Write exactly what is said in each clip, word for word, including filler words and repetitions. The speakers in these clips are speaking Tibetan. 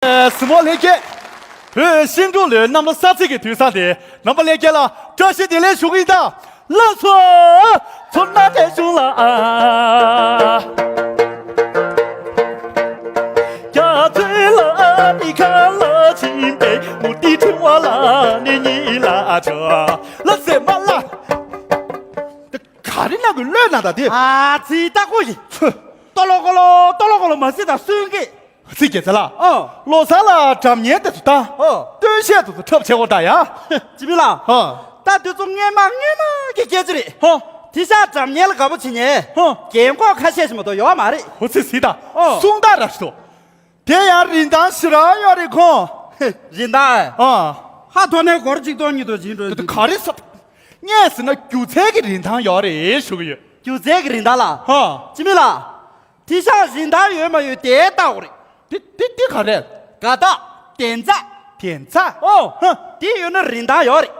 གཟིགས་མོ་ལྷན་རྒྱས། བོད་ཤིང་འབྲུག་ལོའི་གནམ་ལོ་གསར་ཚེས་ཀྱི་དུས་བཟང་དེ། རྣམ་པ་ལྷན་རྒྱས་ལ་བཀྲ་ཤིས་བདེ་ལེགས་ཞུ་གི་ཡིན་ད། ལགས་སོ། ཚོ་ན་དེ་བྱུང་ལ་ཨ། རྒྱ་མཚོའི་ལ་ནི་ཁ་ལ་ཕྱིན་པའི་མུ་ཏིག་ཕྲེང་བ་ལ་ནི་ཉི་ལ་ཆོ། ལ་སེ་མ་ལ། ག་རེ་ན་གི་ལོས་ན་ད་དེ། ཨ་ཙི་ད་ཀོ་ཡི། ཧུ། ཏོ་ལོ་ཀོ་ལོ་ཏོ་ལོ་ཀོ་ལོ་མ་སི་ད་སུན་གི། ཚིག་རྒྱལ་ཚ་ལ། ཨོ། ལོ་གསར་ལ་སྒྲ་སྙན་དེ་ཚོ་བཏང་། ཨོ། སྟོན་ཤས་དེ་ཚོ་འཁྲབ་བྱེད་དགོས་ད་ཡ། ཅི་མི་ལ། ཨོ། ད་དེ་ཚོ་སྔས་མ་སྔས་མ་གི་སྐད་ཆ་རེད། ཧོ། དེ་ཤ་སྒྲ་སྙན་ལ་དགའ་པོ་བྱེད་ཉན། ཧོ། རྒན་གོག་ཁ་ཤས་ཤིག་མ་གཏོགས་ཡོད་མ་རེད། ཧོ་ཚིག་ཟིག་ད། ཨོ། གསུང་ད་ར་ཤི་དོ། དེ་ཡང་རིན་ཐང་ཞེ་དྲག་ཡོད་རེད་ཁོང་། རིན་ཐང་ཨེ། ཨོ། ཧ་ཐོ་ནས་སྒོར་གཅིག་སྟོང་གཉིས་སྟོང་བྱིན་འགྲོ་དེ་ག་རེ་ཟ། ངས་ཟེར་ན་སྒྱུ་རྩལ་གྱི་རིན་ཐང་ཡོད་རེད་ཞུ་གི་ཡོད། སྒྱུ་རྩལ་གྱི་རིན་ཐང་ལ། ཧོ། ཅི་མི་ལ། དེ་ཤ་རིན་ཐང་ཡོད་མ་ཡོད་དེ་ལྟ་འོ་རེད། དེ་དེ་དེ་ག་རེད། དགའ་རྟགས། དན་རྩ། དན་རྩ། ཨོ། ཧ། དེ་ཡོད་ན་རིན་ཐང་ཡོད་རེད།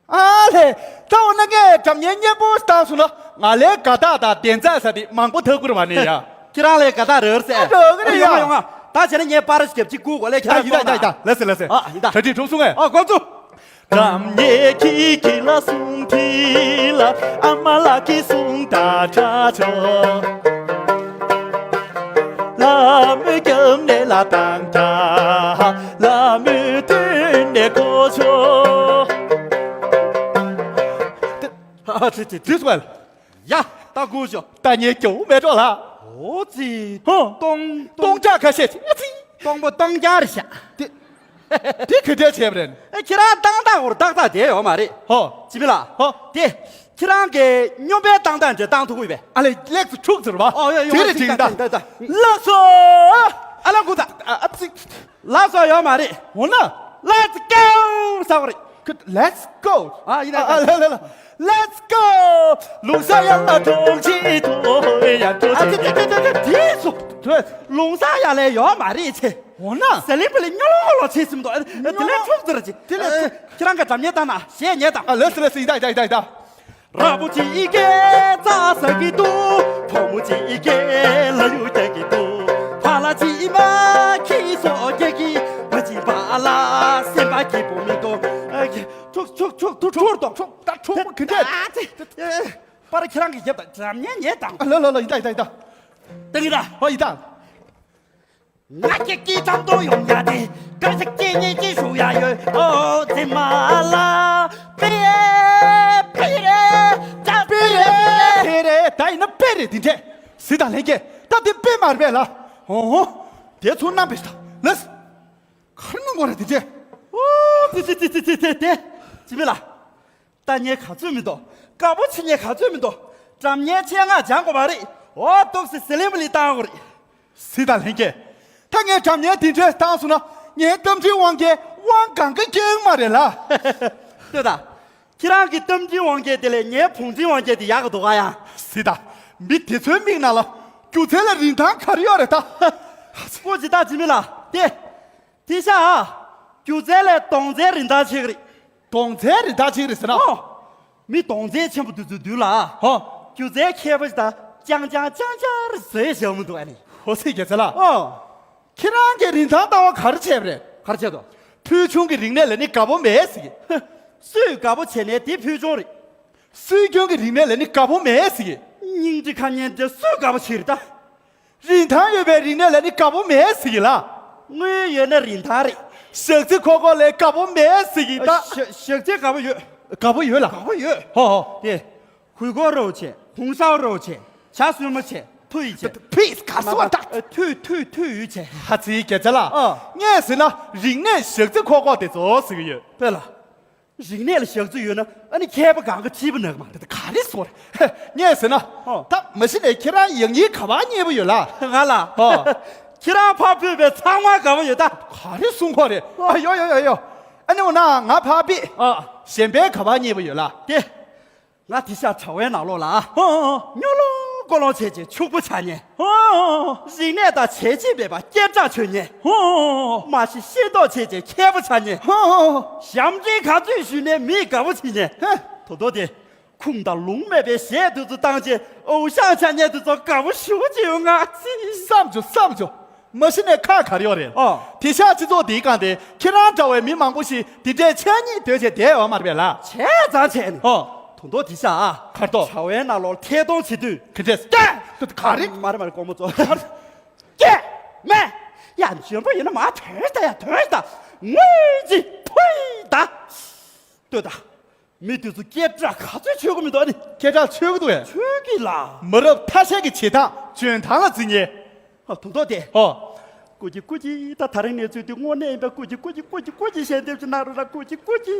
ཨ་ལེ། ད་འོ་ན་ངས་སྒྲ་སྙན་སྙན་པོ་བཏང་སོང་ན་ང་ལའི་དགའ་རྟགས་དང་དན་རྩ་ཟེར་དེ་མང་པོ་ཐག་གུར་མ་ནི་ཡ། ཁྱེད་རང་ལའི་དགའ་རྟགས་རེད་ཟེར། ཨ་རེད་རེད་ཡ། ཡོང་ང་ཡོང་ང་། ད་བྱས་ན་ངས་པར་ཞིག་གཅིག་བསྐུར་གོ་ལེ་ཁྱེད་ཨ་རང་ཡིན་ད་ཡིན་ད་ཡིན་ད། ལགས་སེ་ལགས་སེ། ཨ་ཡིན་ད། གྲ་སྒྲིག་གྲུབ་སོང་ངས། ཨ་དགོངས་ཚུལ། སྒྲ་སྙན་ཁྱི་ཁྱི་ལ་གསུང་ཁྱི་ལ་ཨ་མ་ལགས་ཀྱིས་གསུང་ད་དྲག་ཆོག་ལ་མོ་རྒྱབ་ནས་ལ་བཏང་ད་ལ་མོ་སྟོད་ནས་གོ་ཆོག་ཨ་ཙི་ཙི་ཙི། ཡ། ད་སྒུག་ཤོག་ད་ངས་སྐྱོ་བོ་མེད་འགྲོ་ལ། ཨོ་ཙི། ཧོ། སྟོང་། སྟོང་ལྕགས་ཁ་ཤས་ཅིག་ཨ་ཙི། སྟོང་པོ་སྟོང་རྐྱང་རེད་ཤག་དེ་དེ་ག་འདྲས་བྱས་པ་རེད། ཨེ་ཁྱེད་རང་ཏང་ཏང་འོར་ཏག་ཏག་བསྡད་ཡོད་མ་རེད། ཧོ། ཅི་མི་ལ། ཧོ། དེ་ཁྱེད་རང་གི་སྨྱོན་པའི་ཏང་ཏང་འདྲ་བཏང་ཐུབ་ཀྱི་ཡོད་པས། ཨ་ལེ་ལེགས་སུ་འཁྲུག་ཟེར་བ། ཨོ་ཡོད་ཡོད་དེ་རེད་ཅིག་ད། ད་ད། ལགས་སོ། ཨ་ལ་གུ་ད། ཨ་ཙི། ལགས་སོ་ཡོད་མ་རེད། འོ་ན། Let's go ཟེར་བ་རེད། Let's go ཨ་ཡིན་ན། ཨ་ལ་ལ་ལ། Let's go ལུང་ས་ཡ་ལ་གྲོང་ཆེ་ཐོ་ཡ་གྲོང་ཨ་ཆེ། དེ་དེ་དེ་དེ་དེ་སུ། ལུང་ས་ཡ་ལས་ཡོད་མ་རེད་ཆེ། འོ་ན། ཟ་ལིང་པ་ལས་སྨྱོ་ལོ་ལོ་ཆེ་སིམ་དོ། དེ་ལས་འཁྲུག་ཟེར་ཅི། དེ་ལས་འཁྲུག་ཁྱེད་རང་ག་འགྲམ་ཉལ་བཏང་ན་ཞེས་ཉལ་དང་། ཨ་ལགས་སོ་ལགས་སོ་ཡིན་ད་ཡིན་ད་ཡིན་ད་ཡིན་ད། ར་བུ་ཅི་ཨི་ཀེ་ཙ་ས་གི་དུ། ཕོ་མོ་ཅི་ཨི་ཀེ་ལ་ཡུ་རྒྱ་གི་དུ། ཕ་ལ་ཅི་ཨི་མ་ཁི་སོ་རྒྱ་གི། བ་ཅི་བ་ལ་སེམས་པ་སྐྱིད་པོ་མི་དོ། ཨ་ཁི་ཁྲུག་ཁྲུག་ཁྲུག་ཐུ་ཁྲུར་དོ། ཁྲུག་ད་ཁྲུག་མ་གི་འདྲས། ཨ་ཙི། པར་ཁྱེད་རང་གི་རྒྱབ་དང་འགྲམ་ཉལ་ཉལ་དང་། ཨ་ལ་ལ་ལ་ཡིན་ད་ཡིན་ད་ཡིན་ད། ད་གི་ད། ཨོ་ཡིན་ད། ང་སྐྱེ་སྐྱེ་ཙམ་དུ་ཡོང་ཡ་དེ། གང་ཞིག་སྐྱེ་ཉེ་སྐྱེ་ཞུ་ཡ་ཡོད། ཨོ་ཙི་མ་ལ། པེ་རེ་པེ་རེ་ཙ་པེ་རེ། པེ་རེ་ད་ཡིན་ན་པེ་རེ་དེ་འདྲས། སི་དང་ལྷན་རྒྱས་ད་དེ་པེ་མ་རེད་པས་ལ། ཨོ་ཧོ། དེ་ཚོ་རྣམ་པས་ད་ལས། གར་ནང་གོ་ར་དེ་འདྲས། ཨོ་དེ་དེ་དེ་དེ་དེ་དེ་ཅི་མི་ལ། ལྟ་ཉན་ག་ཚོད་མི་འདུག་དགའ་པོ་བྱེད་ཉན་ག་ཚོད་མི་འདུག་སྒྲ་སྙན་ཆེད་མངགས་སྦྱང་དགོས་མ་རེད། འོ་ཏོག་སི་སི་ལིམ་ལི་བཏང་དགོས་རེད། སི་དང་ལྷན་རྒྱས། ད་ངས་སྒྲ་སྙན་དེ་འདྲས་བཏང་སོང་ན་ངའི་རྟ་མགྲིན་དབང་རྒྱལ་དབང་གང་ག་སྐྱེ་ཡོང་མ་རེད་ལ། ལྟོས་དང་། ཁྱེད་རང་གི་རྟ་མགྲིན་དབང་རྒྱལ་དེ་ལས་ངའི་བུང་མགྲིན་དབང་རྒྱལ་དེ་ཡག་ག་འདུག་ག་ཡ། སི་ད། མི་དེ་ཚོའི་མིག་ནང་ལ་སྒྱུ་རྩལ་ལ་རིན་ཐང་ག་རེ་ཡོད་རེད་ད། ཀོ་ཇི་ད་ཇི་མི་ལ་དེ། དེ་ཤ། སྒྱུ་རྩལ་ལས་གདོང་རྩའི་རིན་ཐང་ཆེ་གི་རེད། གདོང་རྩའི་རིན་ཐང་ཆེ་གི་རེད་ཟེར་ན། ཨོ། མི་གདོང་རྩའི་ཆེན་པོ་དེ་ཚོའི་མདུན་ལ། ཧོ། སྒྱུ་རྩལ་མཁས་པོ་ཞིག་དང་ཅང་ཅང་ཅང་ཅང་རེ་བཟོས་བཞག་མི་འདུག་ཨ་ནི། ཧོ་སི་རྒྱལ་མཚན་ལགས། ཨོ། ཁྱེད་རང་གི་རིན་ཐང་ལྟ་བ་ག་རེ་བྱས་པ་རེད། ག་རེ་བྱས་འདུག་ཕུལ་བྱུང་གི་རིག་གནས་ལ་ནི་དགའ་པོ་མེད་ཟེར་གི། སུས་དགའ་པོ་བྱས་ནའི་དེ་ཕུལ་བྱུང་རེད། སྲོལ་རྒྱུན་གྱི་རིག་གནས་ལ་ནི་དགའ་པོ་མེད་ཟེར་གི། སྙིང་རྗེ་ཁ་ཉན་དེ་སུས་དགའ་པོ་བྱེད་རེད་ད། རིན་ཐང་ཡོད་པའི་རིག་གནས་ལ་ནི་དགའ་པོ་མེད་ཟེར་གི་ལ། དངུལ་ཡོད་ན་རིན་ཐང་རེད། ཞག་རྩི་ཁོག་ཁོག་ལ་དགའ་པོ་མེད་ཟེར་གི་ད། ཞག་ཞག་རྩི་དགའ་པོ་ཡོད། དགའ་པོ་ཡོད་ལ། དགའ་པོ་ཡོད། ཧོ་ཧོ། དེ། གུས་སྐོར་རོགས་བྱེད། གུང་སེང་རོགས་བྱེད། ཇ་སྲུབ་མ་བྱེད། ཐུ་ཡིས་བྱེད། ཕིས་ག་སུ་བ་ད། ཐུ་ཐུ་ཐུ་ཡིས་བྱེད། ཧ་ཙི་རྒྱལ་མཚན་ལགས། ཨ། ངས་ཟེར་ན་རིག་གནས་ཞག་རྩི་ཁོག་ཁོག་དེ་ཚོ་ཟེར་གི་ཡོད། དཔེ་ལ། རིག་གནས་ལ་ཞག་རྩི་ཡོད་ན་ཨ་ནི་མཁས་པ་གང་ག་ཁྲིད་པ་ནག་མ། དེ་ག་རེ་ཟེར། ངས་ཟེར་ན། ཨོ། ད་མ་གཞི་ནས་ཁྱེད་རང་ཡག་ཉེས་ག་པར་རྙེད་པ་ཡོད་ལ། ང་ལ། ཨོ། ཁྱེད་རང་ཕར་ཕུད་པའི་ཚང་མ་དགའ་པོ་ཡོད་ད། ག་རེ་གསུང་གོ་རེད། ཨ་ཡོ་ཡོ་ཡོ་ཡོ། ཨ་ནི་འོ་ན་ང་ཕར་ཕུད། ཨ། གཞན་པའི་ག་པར་རྙེད་པ་ཡོད་ལ། དེ། ང་དེ་ཤ་གྲྭ་བའི་ནང་ལོགས་ལ། ཨོ་ཨོ་ཨོ། སྨྱོ་ལོང་ཀོ་ལོང་བྱས་བྱས་ཕྱུག་པོ་ཆགས་ཉེ། ཨོ་ཨོ་ཨོ། རིག་གནས་དང་བྱས་རྗེས་མེད་པ་སྐད་གྲགས་ཆོད་ཉེ། ཨོ་ཨོ་ཨོ། མ་གཞི་ཤེས་རྟོགས་བྱས་བྱས་མཁས་པོ་ཆགས་ཉེ། ཨོ་ཨོ་ཨོ། ཞབས་འདྲེན་ག་ཚོད་ཞུས་ནས་མིས་དགའ་པོ་བྱེད་ཉེ། ཧེ། དོ་དོ་དེ། ཁུངས་དང་ལུང་མེད་པའི་གཞས་དེ་ཚོ་བཏང་བྱས་ཨོ་ཤང་ཆགས་ཉེ་དེ་ཚོ་དགའ་པོ་ཞུ་གི་ཡོད་ང་ཚི། བསམ་བྱོ་བསམ་བྱོ། མ་གཞི་ནས་ཁག་ག་རེ་ཡོད་རེད། ཨོ། དེང་སང་སྤྱི་ཚོགས་འདིའི་སྒང་དེ་ཁྱེད་རང་འདྲ་བའི་མི་མང་པོ་ཞིག་འདི་འདྲའི་ཆ་སྙིང་འདོད་བྱས་བསྡད་ཡོད་མ་རེད་པས་ལ། བྱས་ཙང་བྱས་ནས། ཨོ། དོན་དག་དེང་སང་ཨ། གར་ཏོག་བྱ་བའི་ནང་ལོགས་ཐད་གཏོང་བྱེད་དུས། ག་འདྲས། ཀྱེ། ག་རེ། མ་རེད་མ་རེད་སྒོར་མོ་ཚོ། ཀྱེ། མེ། ཡ་འཇོན་པོ་ཡིན་ན་མ་དོན་ད་ཡ་དོན་ད། ངུས་ཅི་ཕུའི་ད། ལྟོས་ད། མི་དེ་ཚོ་སྐད་གྲགས་ག་ཚོད་ཆོད་གི་མི་འདུག་ཨ་ནི། སྐད་གྲགས་ཆོད་གི་འདུག་ཨེ། ཆོད་གི་ལ། མི་རབས་ཐ་ཤལ་གྱི་བྱེད་སྟངས་འཇོན་ཐང་ལ་བརྩི་ཉེ། ཨ་དོན་དག་དེ། ཨོ། ཀུ་ཅི་ཀུ་ཅི་ད་ད་རིང་ནས་ཚུད་དུས་དངོས་གནས་ཡིན་པ་ཀུ་ཅི་ཀུ་ཅི་ཀུ་ཅི་ཀུ་ཅི་ཞལ་འདེབས་ཅིག་གནང་རོགས་ལ་ཀུ་ཅི་ཀུ་ཅི།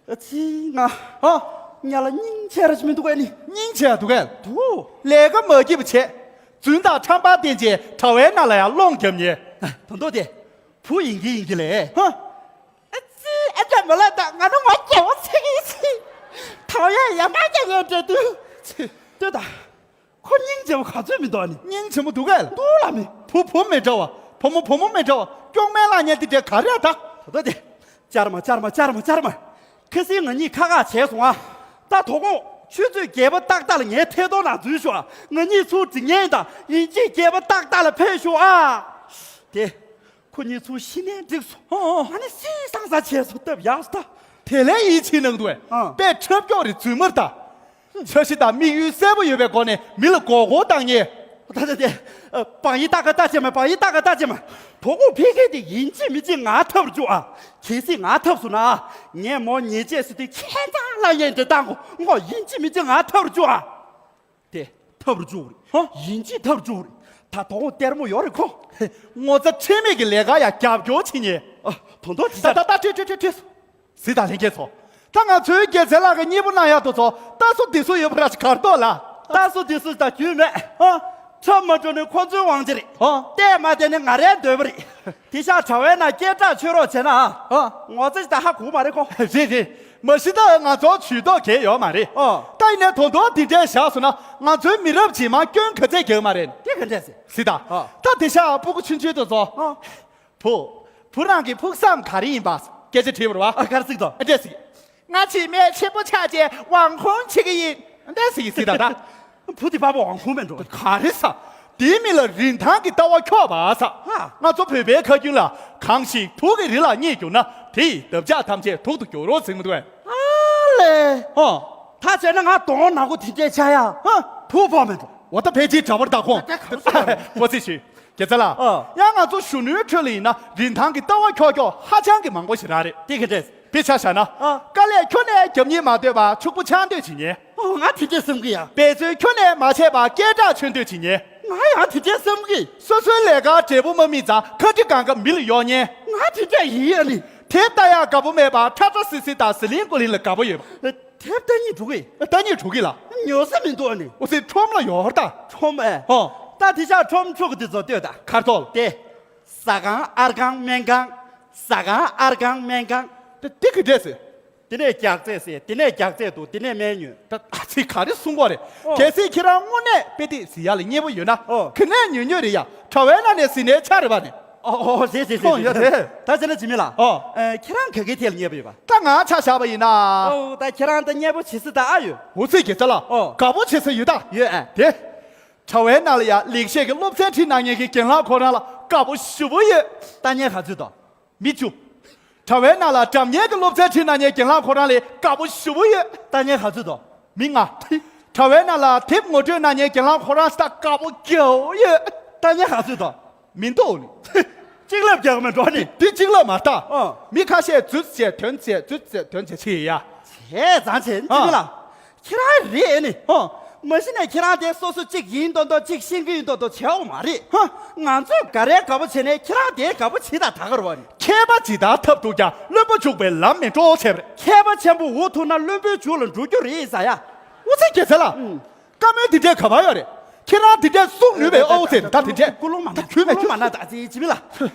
ཨ་ཙི་ང་། ཨོ། ཉ་ལ་སྙིང་རྗེ་ར་ཅིག་མི་འདུག་ཨ་ནི། སྙིང་རྗེ་འདུག་གས། འདུག་ལས་ཀ་མ་སྐྱིད་པ་བྱས། རྫུན་དང་ཁྲམ་པ་བསྟེན་བྱས་དྲ་བའི་ནང་ལ་ཡང་སློང་རྒྱབ་ཉེ། ཨ་དོན་དག་དེ། བུ་ཡིན་གྱི་ཡིན་གྱི་ལས། ཧ། ཨ་ཙི་ཨ་ཅག་མོ་ལ་དང་ང་ནི་ངོ་སྐྱེ་བོ་ཚིག་གི་ཚིག་ཐོག་ཡ་ཡ་མ་རྒྱ་ཡན་འདྲ་དུ། ལྟོས་དང་། ཁོ་སྙིང་རྗེ་བོ་ག་ཚོད་མི་འདུག་ཨ་ནི། སྙིང་རྗེ་མོ་འདུག་གས། འདུག་ལ་མི། བུ་བུ་མི་འདྲ་བ། བུ་མོ་བུ་མོ་མི་འདྲ་བ། སྐྱོག་མེ་ལ་ཉལ་དེ་འདྲ་ག་རེ་ད། ད་ལྟ་དེ། ཅར་མ་ཅར་མ་ཅར་མ་ཅར་མ། ཁ་སང་ང་གཉིས་ཁ་ཁ་བྱས་སོང་ཨ། ད་དོ་དགོང་ཆུ་ཚོད་བརྒྱད་པ་ཏག་ཏག་ལ་ངའི་ཐད་གཏོང་ནང་འཛུལ་ཤོག་ཨ། ང་གཉིས་ཚུར་འགྲིག་ཉེན་དང་ཡིན་གཅིག་བརྒྱད་པ་ཏག་ཏག་ལ་ཕེབས་ཤོག་ཨ། དེ། ཁོ་གཉིས་ཚུར་ཤི་ནས་འགྲིག་སོང་། ཨོ་ཨོ། ང་ནི་སི་སང་ས་བྱས་སོང་སྟབས་ཡག་ས། དེ་ལས་ཡིད་ཆེས་གནང་འདུག་ཨ། དཔེ་འཁྲབ་སྐྱོག་རེ་རྫུན་མར་ད། འཆར་གཞི་དང་དམིགས་ཡུལ་གསལ་པོ་ཡོད་པའི་སྒོ་ནས་མི་ལ་མགོ་སྐོར་བཏང་ཉེ། ད་ད་དེ། བང་ཡིག་ཏག་ཀ་ལྟ་ཅེས་མ། བང་ཡིག་ཏག་ཀ་ལྟ་ཅེས་མ། དོ་དགོང་ཕ་གི་དེ་ཡིན་གཅིག་མིན་གཅིག་ང་འཐབ་རུ་བཅུག་ཨ། གལ་སྲིད་ང་འཐབ་སོང་ན། ངས་མོ་ཉེས་ཆད་སུ་དེ་ཁྱེད་ཚང་ལ་ཡན་དེ་བཏང་གོ་ངོ་ཡིན་གཅིག་མིན་གཅིག་ང་འཐབ་རུ་བཅུག་ཨ། དེ་འཐབ་རུ་བཅུག་རེད། ཧོ། ཡིན་གཅིག་འཐབ་རུ་བཅུག་རེད། ད་དོ་དགོང་ལྟད་མོ་ཡོད་རེད་ཁོ། ངོ་ཚ་ཁྲེལ་མེད་ཀྱི་ལས་ཀ་ཡ་རྒྱབ་སྐྱོར་བྱེད་ཉེ། ཨ་དོན་དག་ད་ད་ད་ད་ཁྲིད་ཁྲིད་ཁྲིད་ཁྲིད། གཟིགས་དང་ལྷན་རྒྱས་ཚོ། ད་ང་ཚོའི་རྒྱལ་མཚན་ལགས་ཀྱི་མཉེས་པོ་གནང་ཡག་དུ་ཚོ་ལྟ་སོ་འདི་སོ་ཡོད་པ་ར་ཞིག་གར་གཏོགས་ལ། ལྟ་སོ་འདི་སོ་ད་རྒྱུས་མེད། ཧོ། འཁྲབ་མ་འགྲོ་ནི་ཁོ་ཚོའི་དབང་ཆ་རེད། ཧོ། བལྟས་མ་བལྟས་ནི་ང་རའི་འདོད་པ་རེད། དེ་ཤག་དྲ་བའི་ནང་སྐད་གྲགས་ཆོད་རོགས་བྱས་ན་ཨ། ཨ། ངོ་ཚ་ཞིག་ད་ཧ་གོ་མ་རེད་ཁོ། རེད་རེད། མ་གཞི་ད་ང་ཚོ་ཇུས་གཏོགས་གལ་ཡོད་མ་རེད། ཨ། ད་ཡིན་ནའི་དོན་དག་དེ་འདྲའི་བཞག་སོང་ན་ང་ཚོའི་མི་རབས་རྗེས་མ་སྐྱོན་ག་ཚད་རྒྱག་མ་རེད། དེ་ག་འདྲས་ཟེར། སྲིད་ད། ཨ། ད་དེ་ཤག་སྤུ་གུ་ཆུང་ཆུང་དེ་ཚོ། ཨ། བུ། བུ་རང་གི་ཕུགས་བསམ་ག་རེ་ཡིན་པ། སྐད་ཆ་དྲིས་པ་རེད་བ། ཨ་ག་རེ་ཟེར་གྱི་འདུག་ཨ་འདྲས་ཟེར། ང་བྱེས་སྨད་ཆེན་པོ་ཆགས་རྗེས་དབང་ཁུངས་བྱེད་ཀྱི་ཡིན། འདི་ཟེར་གྱི་ཟེར་ད་ད། བུ་དེ་པ་པོ་དབང་ཁུངས་མེད་འགྲོ། ག་རེ་ཟ། དེའི་མི་ལ་རིན་ཐང་གི་ལྟ་བ་འཁྱོག་པ་ཟ། ཧ། ང་ཚོ་བོད་པའི་ཁ་རྒྱུན་ལ་གང་ཞིག་དུག་གི་རི་ལ་རྙེད་གྱུར་ན་དེ་ཡི་འདབ་ཆགས་ཐམས་ཅད་དུག་ཏུ་འགྱུར་རོ་ཟེར་མི་འདུག་གས། ཨ་ལས། ཧོ། ད་བྱས་ན་ང་གདོང་ནག་པོ་དེ་འདྲས་ཆགས་ཡ། ཧ། དུག་ཕོག་མེད་འགྲོ། འོ་ད་ཕལ་ཆེར་འདྲ་པར་ད་ཁོང་། ད་གང་ཟེར་བ་རེད། པོ་ཚིག་ཞུས། དགེ་རྩ་ལགས། ཨ། ཡང་ང་ཚོ་གཞོན་ནུའི་ཁྲོད་ལ་ཡིན་ན་རིན་ཐང་གི་ལྟ་བ་འཁྱོག་འཁྱོག་ཧ་ཅང་གི་མང་པོ་ཞིག་རག་རེད། དེ་ག་འདྲས། དཔེ་ཆ་བཞག་ན། ཨ། དཀའ་ལས་ཁྱོན་ནས་རྒྱབ་སྙིང་མ་བསྟོད་པར་ཕྱུག་པོ་ཆགས་འདོད་བྱེད་ཉེ། ཨོ་ང་དེ་འདྲས་བསམ་གི་ཡ། འབད་རྩོལ་ཁྱོན་ནས་མ་བྱས་པར་སྐད་གྲགས་འཚོལ་འདོད་བྱེད་ཉེ། ང་ཡང་དེ་འདྲས་བསམ་གི། སོ་སོའི་ལས་ཀར་འབྲས་བུ་མ་སྨིན་ཙང་ཁ་དཀྲི་གང་ག་མི་ལ་གཡོག་ཉེ། ང་དེ་འདྲས་ཡིན་ཡ་ནི། དེབ་ལྟ་ཡག་དགའ་པོ་མེད་པར་ཁྲ་ཁྲ་སིལ་སིལ་དང་ཟི་ལིང་ཀུ་ལིང་ལ་དགའ་པོ་ཡོད་པ། དེབ་ལྟ་སྙིང་བྲོ་གི། ལྟ་སྙིང་བྲོ་གི་ལ། ཉོ་ས་མི་འདུག་ཨ་ནི། འོ་ཙི་ཁྲོམ་ལ་ཡོད་ད། ཁྲོམ་ཨེ། ཧོ། ད་དེ་ཤག་ཁྲོམ་ཕྲུ་གུ་དེ་ཚོ་ལྟོས་ད། ཁར་ཐོག་ལ། དེ། ཟ་ཁང་ཨར་ཁང་སྨན་ཁང་། ཟ་ཁང་ཨར་ཁང་སྨན་ཁང་། དེ་དེ་གི་འདྲས་ཟེར། དེ་ནས་རྒྱགས་ཚད་ཟེར། དེ་ནས་རྒྱགས་ཚད་འདུག་དེ་ནས་སྨན་ཉོས། ད་ཨ་ཙི་ག་རེ་གསུང་གོ་རེད། ཨོ། གལ་སྲིད་ཁྱེད་རང་དངོས་གནས་དཔེ་དེབ་གཟིགས་ཡག་ལ་མཉེས་པོ་ཡོད་ན། ཨོ། ག་ནས་ཉོས་ཉོས་རེད་ཡ། དྲ་བའི་ནང་ནས་གཟིགས་ནའི་ཆ་རེད་པ་ནི། ཨོ་ཨོ་རེད་རེད་རེད། ཨོ་ཡ་རེད། ད་བྱས་ན་འཇིགས་མེད་ལགས། ཨོ། ཨེ་ཁྱེད་རང་ག་གེ་ཐད་ལ་མཉེས་པོ་ཡོད་པ། ད་ང་ཆ་བཞག་པ་ཡིན་ན། ཨོ་ད་ཁྱེད་རང་ད་མཉེས་པོ་བྱེད་སྲིད་ད་ཨ་ཡོད། འོ་ཙི་དགེ་རྩ་ལགས། ཨོ། དགའ་པོ་བྱེད་ས་ཡོད་ད། ཡོད་ཨ། དེ། དྲ་བའི་ནང་ལ་ཡ་ལེགས་བཤད་ཀྱི་སློབ་ཚན་ཁྲིད་གནང་མཁན་གྱི་རྒན་ལགས་ཁོ་རང་ལ་དགའ་པོ་ཞེ་པོ་ཡོད། ལྟ་མཁན་ག་ཚོད་དོ། མི་བཅུ། དྲ་བའི་ནང་ལ་སྒྲ་སྙན་གྱི་སློབ་ཚན་ཁྲིད་གནང་མཁན་རྒན་ལགས་ཁོ་རང་ལ་དགའ་པོ་ཞེ་པོ་ཡོད། ལྟ་མཁན་ག་ཚོད་དོ། མི་ལྔ། དྲ་བའི་ནང་ལ་དེབ་ངོ་སྤྲོད་གནང་མཁན་རྒན་ལགས་ཁོ་རང་ལ་དགའ་པོ་རྒྱལ་པོ་ཡོད། ལྟ་མཁན་ག་ཚོད་དོ། མི་འདུག་ནི། གཅིག་ལབ་རྒྱག་མེད་འགྲོ་ནི། འདི་གཅིག་ལབ་མ་ལྟ། ཨ། མི་ཁ་ཤས་རྫུས་བྱས་དོན་བྱས་རྫུས་བྱས་དོན་བྱས་ཆེ་ཡ། བྱས་ཙང་བྱས་འདི་མི་ལ། ཨ། ཁྱེད་རང་རེད་ནི། ཨ། མ་གཞི་ནས་ཁྱེད་རང་དེ་སོ་སོ་གཅིག་ཡིན་མདོག་མདོག་གཅིག་ཤེས་ཀྱི་ཡིན་མདོག་མདོག་བྱས་འོང་མ་རེད། ཧ། ང་ཚོས་ག་རེ་དགའ་པོ་བྱས་ནས་ཁྱེད་རང་དེ་དགའ་པོ་བྱེད་དང་ད་ག་རེད་བ་ནི། མཁས་པ་ཇི་ལྟར་ཐབས་རྡུགས་ཀྱང་བླུན་པོ་འཇུག་པའི་ལམ་མི་འགྲོ་བྱས་པ་རེད། མཁས་པ་ཆེན་པོ་འུ་ཐུག་ན་བླུན་པོའི་རྒྱུག་ལ་འགྲོ་རྒྱུ་རེད་ཟེར་ཡ། འུ་ཚོའི་དགེ་རྩ་ལགས། ཨུམ། བཀའ་མོལ་འདི་འདྲའི་ག་པར་ཡོད་རེད། ཁྱེད་རང་འདི་འདྲའི་གསུང་ནུས་པའི་ཨོ་ཙེ་ད་འདི་འདྲའི། ཀུ་ལུང་མ་ན་ད་ཁྱོད་མེད་ཀུ་ལུང་མ་ན་ད་ཙི་ཅི་མི་ལ།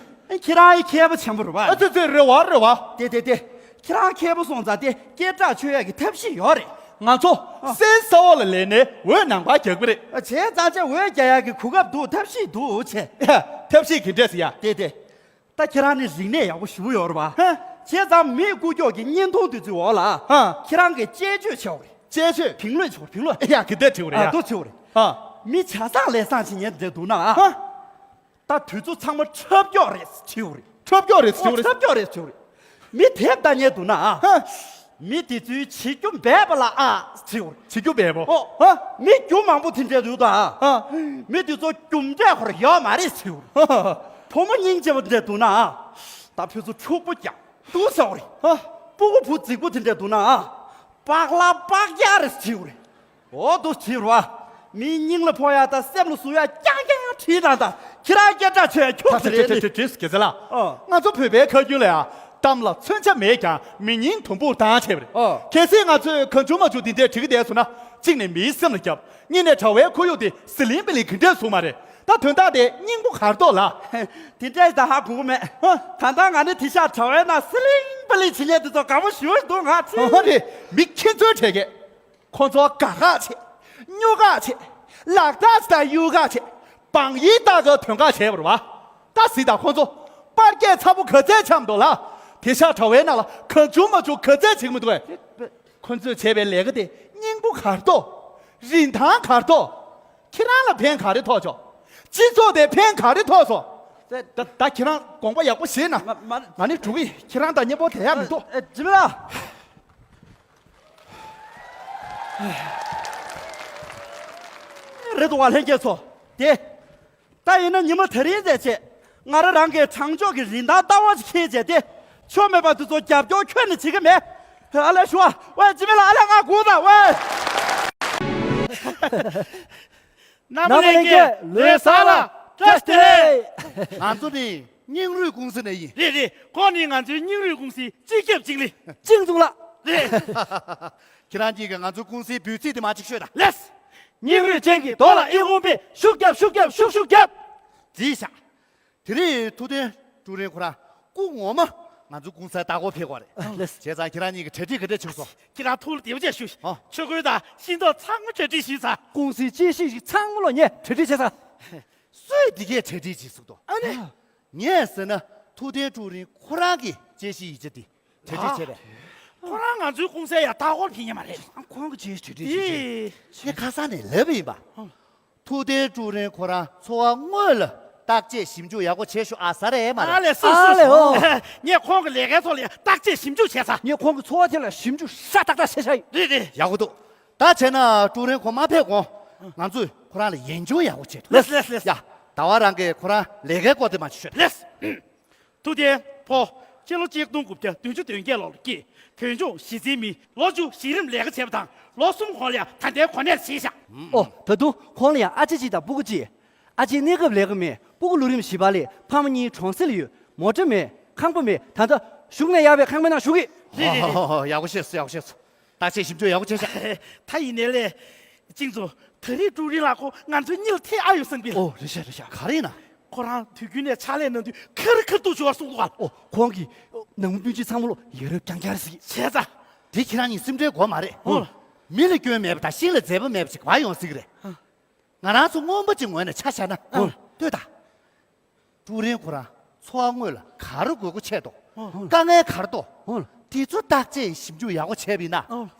ཁྱེད་རང་ཨི་མཁས་པ་ཆེན་པོ་རེད་བ། ཨ་ཙི་ཙི་རེད་བ་རེད་བ། དེ་དེ་དེ། ཁྱེད་རང་མཁས་པོ་སོང་ཙང་དེ་སྐད་གྲགས་ཆོད་ཡག་གི་ཐབས་ཤེས་ཡོད་རེད། ང་ཚོ་ཨ། སེམས་གསར་བ་ལ་ལས་ནས་འོད་ནང་པ་རྒྱག་གི་རེད། བྱས་ཙང་ཅེ་འོད་རྒྱག་ཡག་གི་གོ་སྐབས་འདུག་ཐབས་ཤེས་འདུག་བྱས། ཐབས་ཤེས་གི་འདྲས་ཟེར་ཡ། དེ་དེ། ད་ཁྱེད་རང་ནི་རིག་གནས་ཡག་པོ་ཞེ་པོ་ཡོད་རེད་བ། ཧ། བྱས་ཙང་མི་ཀུ་ཀྱོག་གི་བརྙན་ཐུང་དེ་ཚོའི་འོག་ལ། ཧ། ཁྱེད་རང་གིས་དཔྱད་བརྗོད་བྱེད་དགོས་རེད། དཔྱད་བརྗོད།评论བྱེད་དགོས་རེད།评论། ཡ་གི་དེ་བྲིས་པ་རེད་ཡ། ཨ་དོ་བྱེད་དགོས་རེད། ཧ། མི་ཆ་ཚང་ལས་བཟང་བྱེད་མཁན་དེ་འདུག་ན་ཨ། ཧ། ད་དུས་ཚོད་ཚང་མ་འཁྲབ་སྐྱོག་རེད་བྲིས་ཡོད་རེད། འཁྲབ་སྐྱོག་རེད་བྲིས་ཡོད་རེད། འཁྲབ་སྐྱོག་རེད་བྲིས་ཡོད་རེད། མི་དེབ་ལྟ་མཁན་འདུག་ན། ཧ། མི་དེ་ཚོའི་བྱེད་རྒྱུ་འབད་པ་ལ་ཨ་བྲིས་ཡོད་རེད། བྱེད་རྒྱུ་འབད་པོ། ཨོ། ཧ། མི་རྒྱུ་མང་པོ་དེ་འདྲས་འདུག་ད། ཧ། མི་དེ་ཚོ་རྒྱུ་འབྲས་ཁོ་ར་ཡོད་མ་རེད་བྲིས་ཡོད་རེད། ཧ། བུ་མོ་སྙིང་རྗེ་པོ་འདྲས་འདུག་ན། ད་ཕུ་ཚོ་ཕྲུག་པོ་ཀྱང་འདུག་ཟེར་བ་རེད། ཧ། སྤུ་གུ་བུ་རྫིག་པོ་དེ་འདྲས་འདུག་ན། པགས་ལ་པགས་རྒྱག་རེད་བྲིས་ཡོད་རེད། འོ་འདུག་བྲིས་རོ། མི་སྙིང་ལ་ཕོག་ཡ་དང་སེམས་ལ་ཟུག་ཡ་རྐྱང་རྐྱང་བྲིས་དང་ད། ཁྱེད་རང་སྐད་གྲགས་ཆོད་ཁྱོད་ཚོ་རེད། ཁྱེད་ཚོ་ལ། ཨ། ང་ཚོ་བོད་པའི་ཁ་རྒྱུན་ལ་ཡ། གཏམ་ལ་མཚོན་ཆ་མེད་ཀྱང་མི་སྙིང་དུམ་བུར་བཏང་བྱས་པ་རེད། ཨ། གལ་སྲིད་ང་ཚོས་གང་བྱུང་མ་བྱུང་འདི་འདྲའི་བྲིས་ཀྱི་བསྡད་སོང་ན་གཅིག་ནས་མིའི་སེམས་ལ་བརྒྱབ། གཉིས་ནས་དྲ་བའི་ཁོར་ཡུག་དེ་ཟི་ལིང་པི་ལིང་གི་འདྲ་བཟོས་མ་རེད། ད་དོན་དག་དེ་སྙིང་པོ་ག་རེ་འདུག་ལ། དེ་འདྲ་ད་ཧ་གོ་གི་མེད། ཨ། ད་ལྟ་ང་ནི་དེ་ཤག་དྲ་བའི་ནང་ཟི་ལིང་པི་ལིང་བྱེད་མཁན་དེ་ཚོ་དགའ་པོ་ཞེ་པོ་འདུག་ང་ཚོ། ཨ་རེད། མི་ཁྱེད་ཚོའི་གྲས་ཀས། ཁོ་ཚོ་དགའ་དགའ་བྱས། སྨྱོ་དགའ་བྱས། ལག་རྟགས་དང་གཡུག་དགའ་བྱས། བང་ཡིག་ལྟ་ག་དོན་དགའ་བྱས་པ་རེད་བ། ད་གཟིགས་དང་ཁོ་ཚོ། པར་རྒྱག་ཚ་པོ་ག་ཚད་འཆམ་འདུག་ལ། དེ་ཤག་དྲ་བའི་ནང་ལ་གང་བྱུང་མ་བྱུང་ག་ཚད་བྱེད་ཀྱི་མི་འདུག་གས། ཁོ་ཚོས་བྱས་པའི་ལས་ཀ་དེ་སྙིང་པོ་ག་རེ་འདུག་རིན་ཐང་ག་རེ་འདུག་ཁྱེད་རང་ལ་ཕན་ག་རེ་ཐོགས་ཆོག་སྤྱི་ཚོགས་དེ་ཕན་ག་རེ་ཐོགས་སོང་། ད་ད་ཁྱེད་རང་དགོངས་པ་ཡག་པོ་བཞེས་ན། ང་ནི་འགྲོ་གི་ཡིན། ཁྱེད་རང་དང་མཉམ་པོ་བསྡད་ཡག་མི་འདུག་ཨ། འཇིགས་མེད་ལགས། རེད་འདུག་བ་ལྷན་རྒྱས་ཚོ། དེ། ད་ཡིན་ན་ཉི་མ་དེ་རིང་ཟེར་བྱས། ང་རང་རང་གི་དྲང་ཕྱོགས་ཀྱི་རིན་ཐང་ལྟ་བ་ཞིག་འཁྱེར་བྱས་ཏེ། ཆོ་མེད་པ་དེ་ཚོ་རྒྱབ་སྐྱོར་ཁྱོན་ནས་བྱེད་ཀྱི་མེད། ཨ་ལས་ཞུ་བ། ཝེ་འཇིགས་མེད་ལགས། ཨ་ལས་ང་སྒུག་དང་ཝེ། རྣམ་པ་ལྷན་རྒྱས་ལོས་ཟ་ལ་བཀྲ་ཤིས་བདེ་ལེགས། ང་ཚོ་ནི་སྙིང་རུས་ཀུང་སི་ནས་ཡིན། རེད་རེད། ཁོང་ནི་ང་ཚོའི་སྙིང་རུས་ཀུང་སིའི་སྤྱི་ཁྱབ་ཅིང་ལི། ཅིང་ཙུང་ལགས། རེད། ཁྱེད་རང་གཉིས་ཀྱིས་ང་ཚོའི་ཀུང་སིའི་འབོད་ཚིག་དེ་མར་ཅིག་ཤོད་དང་། ལེས། སྙིང་རུས་ཅན་གྱི་རྡོ་ལ་ཨི་ཧུང་པས་ཤུགས་རྒྱབ་ཤུགས་རྒྱབ་ཤུགས་ཤུགས་རྒྱབ། བརྩིས་བཞག་དེ་རིང་ཐུབ་བསྟན་ཀྲུའུ་རིན་ཁོ་རང་སྐུ་ངོ་མ་ང་ཚོའི་ཀུང་སིར་ལྟ་སྐོར་ཕེབས་ཀྱི་རེད། ཨ་ལེས། བྱས་ཙང་ཁྱེད་རང་གཉིས་ཀྱིས་གྲ་སྒྲིག་ག་འདྲ་བྱུང་སོང་། ཁྱེད་རང་ཐུགས་ལ་བདེ་པོ་བྱས་བཞུགས། ཨ། ཆོས་གོས་དང་ཤིང་ཏོག་ཚང་མ་གྲ་སྒྲིག་ཞུས་ཚར། ཀུང་སིའི་དཔྱད་གཞི་ཞིག་ཚང་མ་ལོ་ངས་གྲ་སྒྲིག་བྱས་ཚར། སུས་འདི་གས་གྲ་སྒྲིག་བྱས་ཟེར་འདུག་ཨ་ནི། ངས་ཟེར་ན་ཐུབ་བསྟན་ཀྲུའུ་རིན་ཁོ་རང་གི་དཔྱད་གཞི་ཡིག་ཆ་དེ་གྲ་སྒྲིག་བྱས་པས། ཁོ་རང་ང་ཚོའི་ཀུང་སིར་ཡང་ལྟ་སྐོར་ཕེབས་མཁན་མ་རེད། ཁོང་གི་དཔྱད་གཞི་གྲ་སྒྲིག་བྱས་ཏེ། ངས་ཁ་སང་ནས་ལབ་པ་ཡིན་པ། ཨང་། ཐུབ་བསྟན་ཀྲུའུ་རིན་ཁོ་རང་འཚོ་བ་དངོས་ལ་བརྟག་དཔྱད་ཞིབ་འཇུག་ཡག་པོ་བྱེད་ཤོག་ཨ་ཟེར་རེད་མ་རེད། ཨ་ལས་སོ་ཨ་ལས་སོ་ཨོ། ངས་ཁོང་གི་ལས་ཀའི་ཐོག་ལ་ཡང་བརྟག་དཔྱད་ཞིབ་འཇུག་བྱས་ཚར། ངས་ཁོང་གི་འཚོ་བ་དེ་ལ་ཞིབ་འཇུག་ཤ་སྟག་སྟག་བྱས་བཞག་ཡིན། རེད་རེད། ཡག་པོ་འདུག་ད་བྱས་ན་ཀྲུའུ་རིན་ཁོ་མ་ཕེབས་གོང་ང་ཚོས་ཁོ་རང་ལ་ཡིན་ཆུང་ཡག་པོ་བྱེད་དོ། ལེས་ལེས་ལེས། ཡ། ཟླ་བ་རང་གིས་ཁོ་རང་ལས་ཀའི་སྐོར་དེ་མ་ཞུ་ཤོད། ལེས། ཐུབ་བསྟན་ཕོ། སྤྱི་ལོ་གཅིག་སྟོང་དགུ་བརྒྱ་བདུན་ཅུ་དོན་བརྒྱད་ལོར་སྐྱེས། བོད་ལྗོངས་གཞི་རྩའི་མི། ལོ་བཅུ་གཞི་རིམ་ལས་ཀ་བྱས་པ་དང་ལོ་གསུམ་གོང་ལ་ཡང་ད་ལྟའི་གོ་གནས་བཞེས་བཞག་ཨོ། ད་དུང་ཁོང་ལ་ཡང་ཨ་ཅེ་གཅིག་དང་སྤུ་གུ་གཅིག་ཨ་ཅེ་གནས་སྐབས་ལས་ཀ་མེད། སྤུ་གུ་ལོ་རིམ་བཞི་པ་ལས་ཕ་མ་གཉིས་གྲོང་གསེབ་ལ་ཡོད། མོ་ཊ་མེད། ཁང་པ་མེད། ད་ལྟ་བཞུགས་ནས་ཡག་པའི་ཁང་པའི་ནང་བཞུགས་ཀྱི། རེད་རེད་རེད། ཡག་པོ་ཤེས་སོང་། ཡག་པོ་ཤེས་སོང་། བརྟག་དཔྱད་ཞིབ་འཇུག་ཡག་པོ་བྱས་ཤག་ད་ཡིན་ནའི་ལས། ཅིང་ཙུང་། ད་རེས་ཀྲུའུ་རིན་ལགས་ཁོ་ང་ཚོའི་གཉིད་ལ་ཐེག་ཨ་ཡོད་བསམ་གི། ཨོ་རེད་ཤག་རེད་ཤག་ག་རེ་ཡིན་ན། ཁོ་རང་དུས་རྒྱུན་ནས་ཕྱག་ལས་གནང་དུས་ཁ་རི་ཁ་ཐུག་བྱུང་བ་གསུངས་འདུག་ག་ཨོ་ཁོང་གིས་ནང་མི་སྤུན་མཆེད་ཚང་མ་ལོ་ཡ་རབས་རྐྱང་རྐྱང་རེད་ཟེར་གི། བྱས་ཙང་། དེ་ཁྱེད་རང་གཉིས་སེམས་ཁྲལ་དགོས་མ་རེད། ཨོ། མི་ལ་སྐྱོན་མེད་པ་དང་ཤིང་ལ་མཛེས་པ་མེད་པ་ཞིག་ག་པར་ཡོང་སྲིད་གི་རེད། ཨ། ང་རང་ཚོ་སྔོན་པོ་ཅིག་ངོས་ནས་ཆ་བཞག་ན། ཨོ། ལྟོས་དང་། ཀྲུའུ་རིན་ཁོ་རང་འཚོ་བ་དངོས་ལ་ག་རེ་དགོས་མཁོ་ཆེ་འདུག་ཨོ། དཀའ་ངལ་ག་རེ་འདུག་ཨོ། དེ་ཚོ་བརྟག་དཔྱད་ཞིབ་འཇུག་ཡག་པོ་བྱས་པ་ཡིན་ན། ཨོ།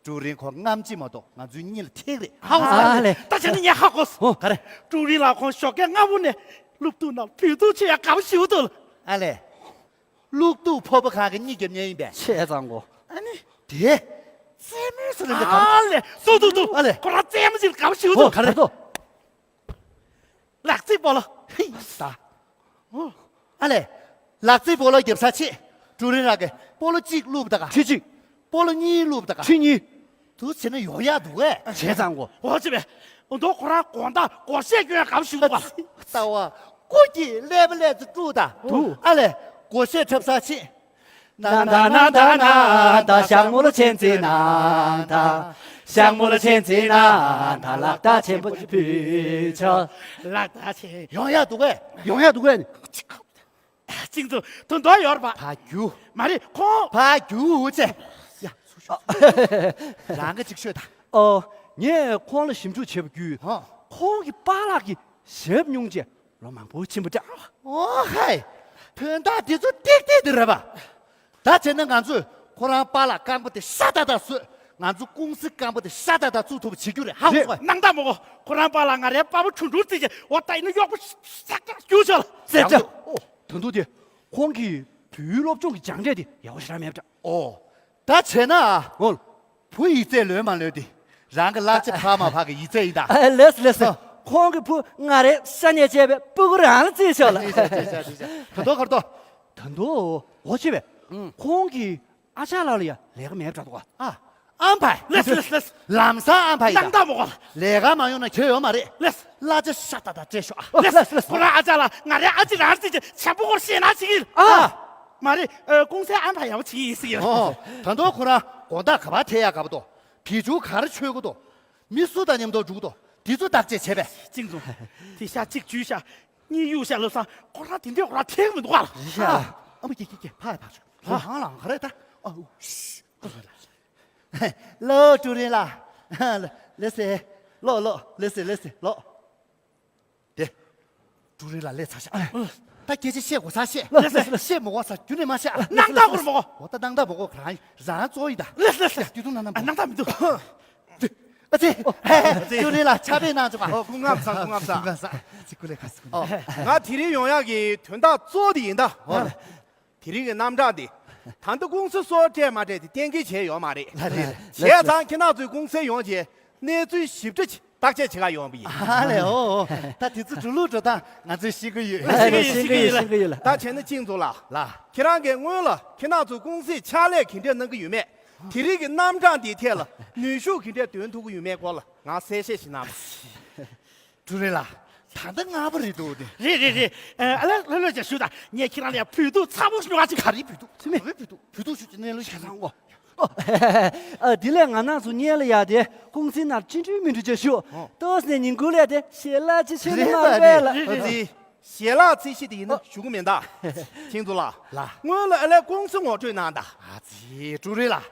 ཀྲུའུ་རིན་ཁོ་རྔམ་བརྗིད་མ་གཏོགས་ང་ཚོའི་གཉིད་ལ་ཐེག་རེད། ཧ་གོ་སོང་། ཨ་ལས། ད་བྱས་ན་ངས་ཧ་གོ་སོང་། ཨོ། ག་རེ། ཀྲུའུ་རིན་ལགས་ཁོང་ཞོགས་ཀས་སྔ་པོ་ནས་སློབ་ཕྲུག་རྣམས་བོད་ཐུག་ཆེ་ཡག་དགའ་པོ་ཞེ་པོ་འདུག་ཨ་ལས། སློབ་ཕྲུག་ཕོར་པ་གང་གི་གཉིད་རྒྱབ་མཁན་ཡིན་པས། བྱས་ཙང་གོ། ཨ་ནི། དེ། རྩེད་མོའི་སུ་ལ་འདི་ག་ཨ་ལས། ཏུ་ཏུ་ཏུ། ཨ་ལས། ཁོ་རང་རྩེད་མོ་ཅིག་དགའ་པོ་ཞེ་པོ་འདུག་ཨོ་ག་རེ། ལག་རྩེད་སྤོ་ལོ། ཧེ་ད། ཨོ། ཨ་ལས། ལག་རྩེད་སྤོ་ལོ་རྒྱབ་ས་ཆེ། ཀྲུའུ་རིན་ལགས་ཀྱིས་སྤོ་ལོ་གཅིག་བླུགས་ད་ག་ཁྲི་གཅིག་སྤོ་ལོ་གཉིས་བླུགས་ད་ག་ཁྲི་གཉིས། དུ་བྱས་ན་ཡོང་ཡག་འདུག་གས། བྱས་ཙང་གོ། འོ་ཅི་བས། འོ་མདོ་ཁོ་རང་དགོང་དག་སྒོར་གཞས་སྐྱོན་དགའ་པོ་ཞིག་འདུག་ག་ལྟ་བ། སྐུ་སྐྱིད་ཀླད་པ་ཀླད་ཚོ་དཀྲུག་ད། འདུག་ཨ་ལས། སྒོར་གཞས་འཁྲབ་ས་ཆེ། ན་ད་ན་ད་ན་ད་ཞག་མོ་ལ་ཆེན་ཙི་ན་ད། ཞག་མོ་ལ་ཆེན་ཙི་ན་ད་ལག་རྟགས་ཆེན་པོ་ཕུལ་ཆོག་ལག་རྟགས་ཆེན། ཡོང་ཡག་འདུག་གས། ཡོང་ཡག་འདུག་གས། ཅིང་ཙུང་དོན་དག་ཡོད་རེད་པ། ཕ་རྒྱུ། མ་རེད་ཁོང་། ཕ་རྒྱུ་ཅེ། ཡ། རང་གི་ཅིག་ཤོད་ད། ཨོ། ངས་ཁོང་ལ་ཞིབ་འཇུག་བྱས་པ་བརྒྱུད། ཧོ། ཁོང་གི་པཱ་ལགས་ཀྱི་ཞབས་སྨྱུང་ཅེས་ལོ་མང་པོ་ཕྱིན་པ་འདྲ། ཨོ་ཧེ། དོན་དག་འདི་ཚོ་ཏིག་ཏིག་འདི་རེད་པ། ད་བྱས་ན་ང་ཚོས་ཁོ་རང་པཱ་ལགས་རྐང་པ་དེ་ཤ་སྟག་སྟག་བཟོས། ང་ཚོ་ཀུང་སི་སྐམ་པོ་དེ་ཤ་སྟག་སྟག་བཙུགས་ཐུབ་པ་བྱེད་རྒྱུ་རེད། ཧ་གོ་སོང་ངས། སྣང་དག་མ་གོ། ཁོ་རང་པཱ་ལགས་ང་རའི་པ་ཕ་གྲུང་གྲུང་བརྩིས་བྱས། འོ་ད་ཡིན་ན་གཡོག་པོ་ཤ་སྟག་སྐྱུར་ཆོག་ལ། ཟེར་ཆོག་ཨོ། ད་དུང་དེ། ཁོང་གི་བུའི་སློབ་སྦྱོང་གི་སྦྱངས་འབྲས་དེ་ཡག་པོ་ཞེ་དྲག་མེད་པ་འདྲ། ཨོ། ད་བྱས་ན། ཨོ། བུ་ཡིག་ཚད་ལོན་མ་ལོན་དེ་རང་གི་གླ་ཆ་འཕར་མ་འཕར་གི་ཡིག་ཚད་ཡིན་ད། ཨ། ལགས་སོ་ལགས་སོ། ཨ། ཁོང་གི་བུ་ང་རའི་ཤ་ནས་བཅད་པའི་སྤུ་གུ་རང་ལ་བརྩིས་ཆོག་ལ། ད་དུང་ག་རེ་འདུག་ད་དུང་འོ་ཆེ་བས། ཨང་། ཁོང་གི་ཨ་ཅག་ལགས་ལ་ཡང་ལས་ཀ་མེད་པ་འདྲ་འདུག་ག་ཨ། ཨམ་ཕའི། ལགས་ལགས་ལགས། ལམ་སང་ཨམ་ཕའི་ཡིན་ད། སྣང་དག་མ་གོ། ལས་ཀ་མ་ཡོང་ན་གྱོད་ཡོད་མ་རེད། ལགས། གླ་ཆ་ཤ་སྟག་སྟག་སྤྲད་ཤོག་ཨ། ལགས་ལགས་ལགས། ཁོ་རང་ཨ་ཅག་ལགས་ང་རའི་ཨ་ཅེ་རང་རྩིས་ཀྱི་བྱམས་པོ་སྐོར་བཤད་གནང་བྱེད་ཀྱི་རེད། ཨ། མ་རེད། ཨ། ཀུང་སིའི་ཨམ་ཕའི་ཡག་པོ་བྱེད་ཀྱི་ཡིན་ཟེར་གྱི་རེད། ཨོ། ད་དུང་ཁོ་རང་དགོང་དག་ག་པར་ཐེབས་ཡག་ག་པར་འདུག་བི་ཇུ་ག་རེ་མཆོད་ཀྱི་འདུག་མི་སུ་དང་མཉམ་དུ་འགྲོ་གི་འདུག་དེ་ཚོ་བརྟག་དཔྱད་བྱས་པས། ཅིང་ཙུང་། དེ་ཤ་གཅིག་འཇུས་ཤག་གཉིས་གཡུགས་ཤག་ལབ་སོང་། ཁོ་རང་དེ་འདྲའི་འོག་ལ་ཐེག་མི་འདུག་ག་ལ། རེད་ཤག་ཨ་མ་ཀྱེ་ཀྱེ་ཀྱེ། ཕར་ཕར་ཚུར། ཨ། ལང་ལང་ག་རེ་ད། ཨ། ཨུ། ཤི། ལོ་ཀྲུའུ་རིན་ལགས། ལགས་སེ། ལོ་ལོ། ལགས་སེ་ལགས་སེ་ལོ། དེ། ཀྲུའུ་རིན་ལགས་སླེབས་ཚར་ཤག་ད་སྐད་ཆ་བཤད་དགོས་ས་བཤད། ལགས་སེ་ལགས་སེ། བཤད་མི་དགོས་ས་རྒྱུན་ནས་མ་བཤད། སྣང་དག་མ་གོ། འོ་ད་སྣང་དག་མ་གོ། རང་རང་གཙོ་ཡིན་ད། ལགས་སེ་ལགས་སེ། ཡ་དེ་དུས་ན་ན། ཨ། སྣང་དག་མི་འདུག་ཨ་ཙི། ཨ་ཙི། ཀྲུའུ་རིན་ལགས་ཕྱག་དཔེ་གནང་བྱུང་ང་། ཨོ། སྐུ་ངལ་བཟང་། སྐུ་ངལ་བཟང་། སྐུ་ངལ་བཟང་། ཨ་ཙི། སྐུ་ལས་ཁ་སྐུ་ངལ། ཨོ། ང་དེ་རིང་ཡོང་ཡག་གི་དོན་དག་གཙོ་བོ་དེ་ཡིན་ད། ཨོ། དེ་རིང་གི་རྣམ་གྲངས་འདི་ད་ལྟ་ཀུང་སི་སོར་སྤྲད་མ་སྤྲད་དེ་གཏན་འཁེལ་བྱས་ཡོད་མ་རེད། ལགས་རེད། བྱས་ཙང་ཁྱེད་རང་ཚོའི་ཀུང་སི་ཡོང་རྗེས་གནས་ཚུལ་ཞིབ་ཕྲ་ཅིག་བརྟག་དཔྱད་བྱེད་ག་ཡོང་བ་ཡིན། ཨ་ལས། ཨོ་ཨོ། ད་དེ་ཚོ་འགྲོ་ལུགས་འགྲོ་སྟངས་ང་ཚོས་ཤེས་ཀྱི་ཡོད། ཤེས་ཀྱི་ཡོད། ཤེས་ཀྱི་ཡོད། ཤེས་ཀྱི་ཡོད་ལ། ད་བྱས་ན་ཅིང་ཙུང་ལགས། ལགས། ཁྱེད་རང་གིས་སྔོན་ལ་ཁྱེད་རང་ཚོའི་ཀུང་སིས་ཕྱག་ལས་ག་འདྲས་གནང་གི་ཡོད་མེད། དེ་རིང་གི་རྣམ་གྲངས་འདིའི་ཐད་ལ་ནུས་ཤུགས་ག་འདྲས་འདོན་ཐུབ་ཀྱི་ཡོད་མེད་སྐོར་ལ་ང་གསལ་བཤད་ཞིག་གནང་དང་། ཀྲུའུ་རེན་ལགས། ད་ལྟ་སྔ་པོ་རེད་འདུག་སྟེ། རེད་རེད་རེད། ཨ་ལ་ལ་ལ་ཅིག་ཞུ་དང་། ངས་ཁྱེད་རང་ལ་ཡ་བོད་ཐུག་ཚ་པོ་ཞུ་བ་ཅིག་ག་རེ་བོད་ཐུག་ཚིག་མེད། ག་རེ་བོད་ཐུག་བོད་ཐུག་ཞུ་ཅིག་གནས་ལུགས་ཤེས་ཚང་གོ། ཨ། དེ་ལས་ང་རང་ཚོ་གཉེན་ལ་ཡ་དེ་ཀུང་སི་ནང་ཅི་འགྲུལ་མི་འགྲུལ་ཅིག་ཞུ། ཨོ། ཏོག་ཙམ་ནས་ཉིན་གུང་ལ་དེ་ཞལ་ལག་ཅིག་ཕྱེ་ནས་མར་རེད་པས་ལ། རེད་རེད། ཞལ་ལག་ཚད་གཞི་དེ་ཡིན་ན་ཞུ་གི་མིན་ད། ཅིང་ཙུང་ལགས། ལགས། སྔོན་ལ་ཨ་ལས་ཀུང་སི་ངོ་སྤྲོད་གནང་དང་། ཨ་ཙི། ཀྲུའུ་རེན་ལགས།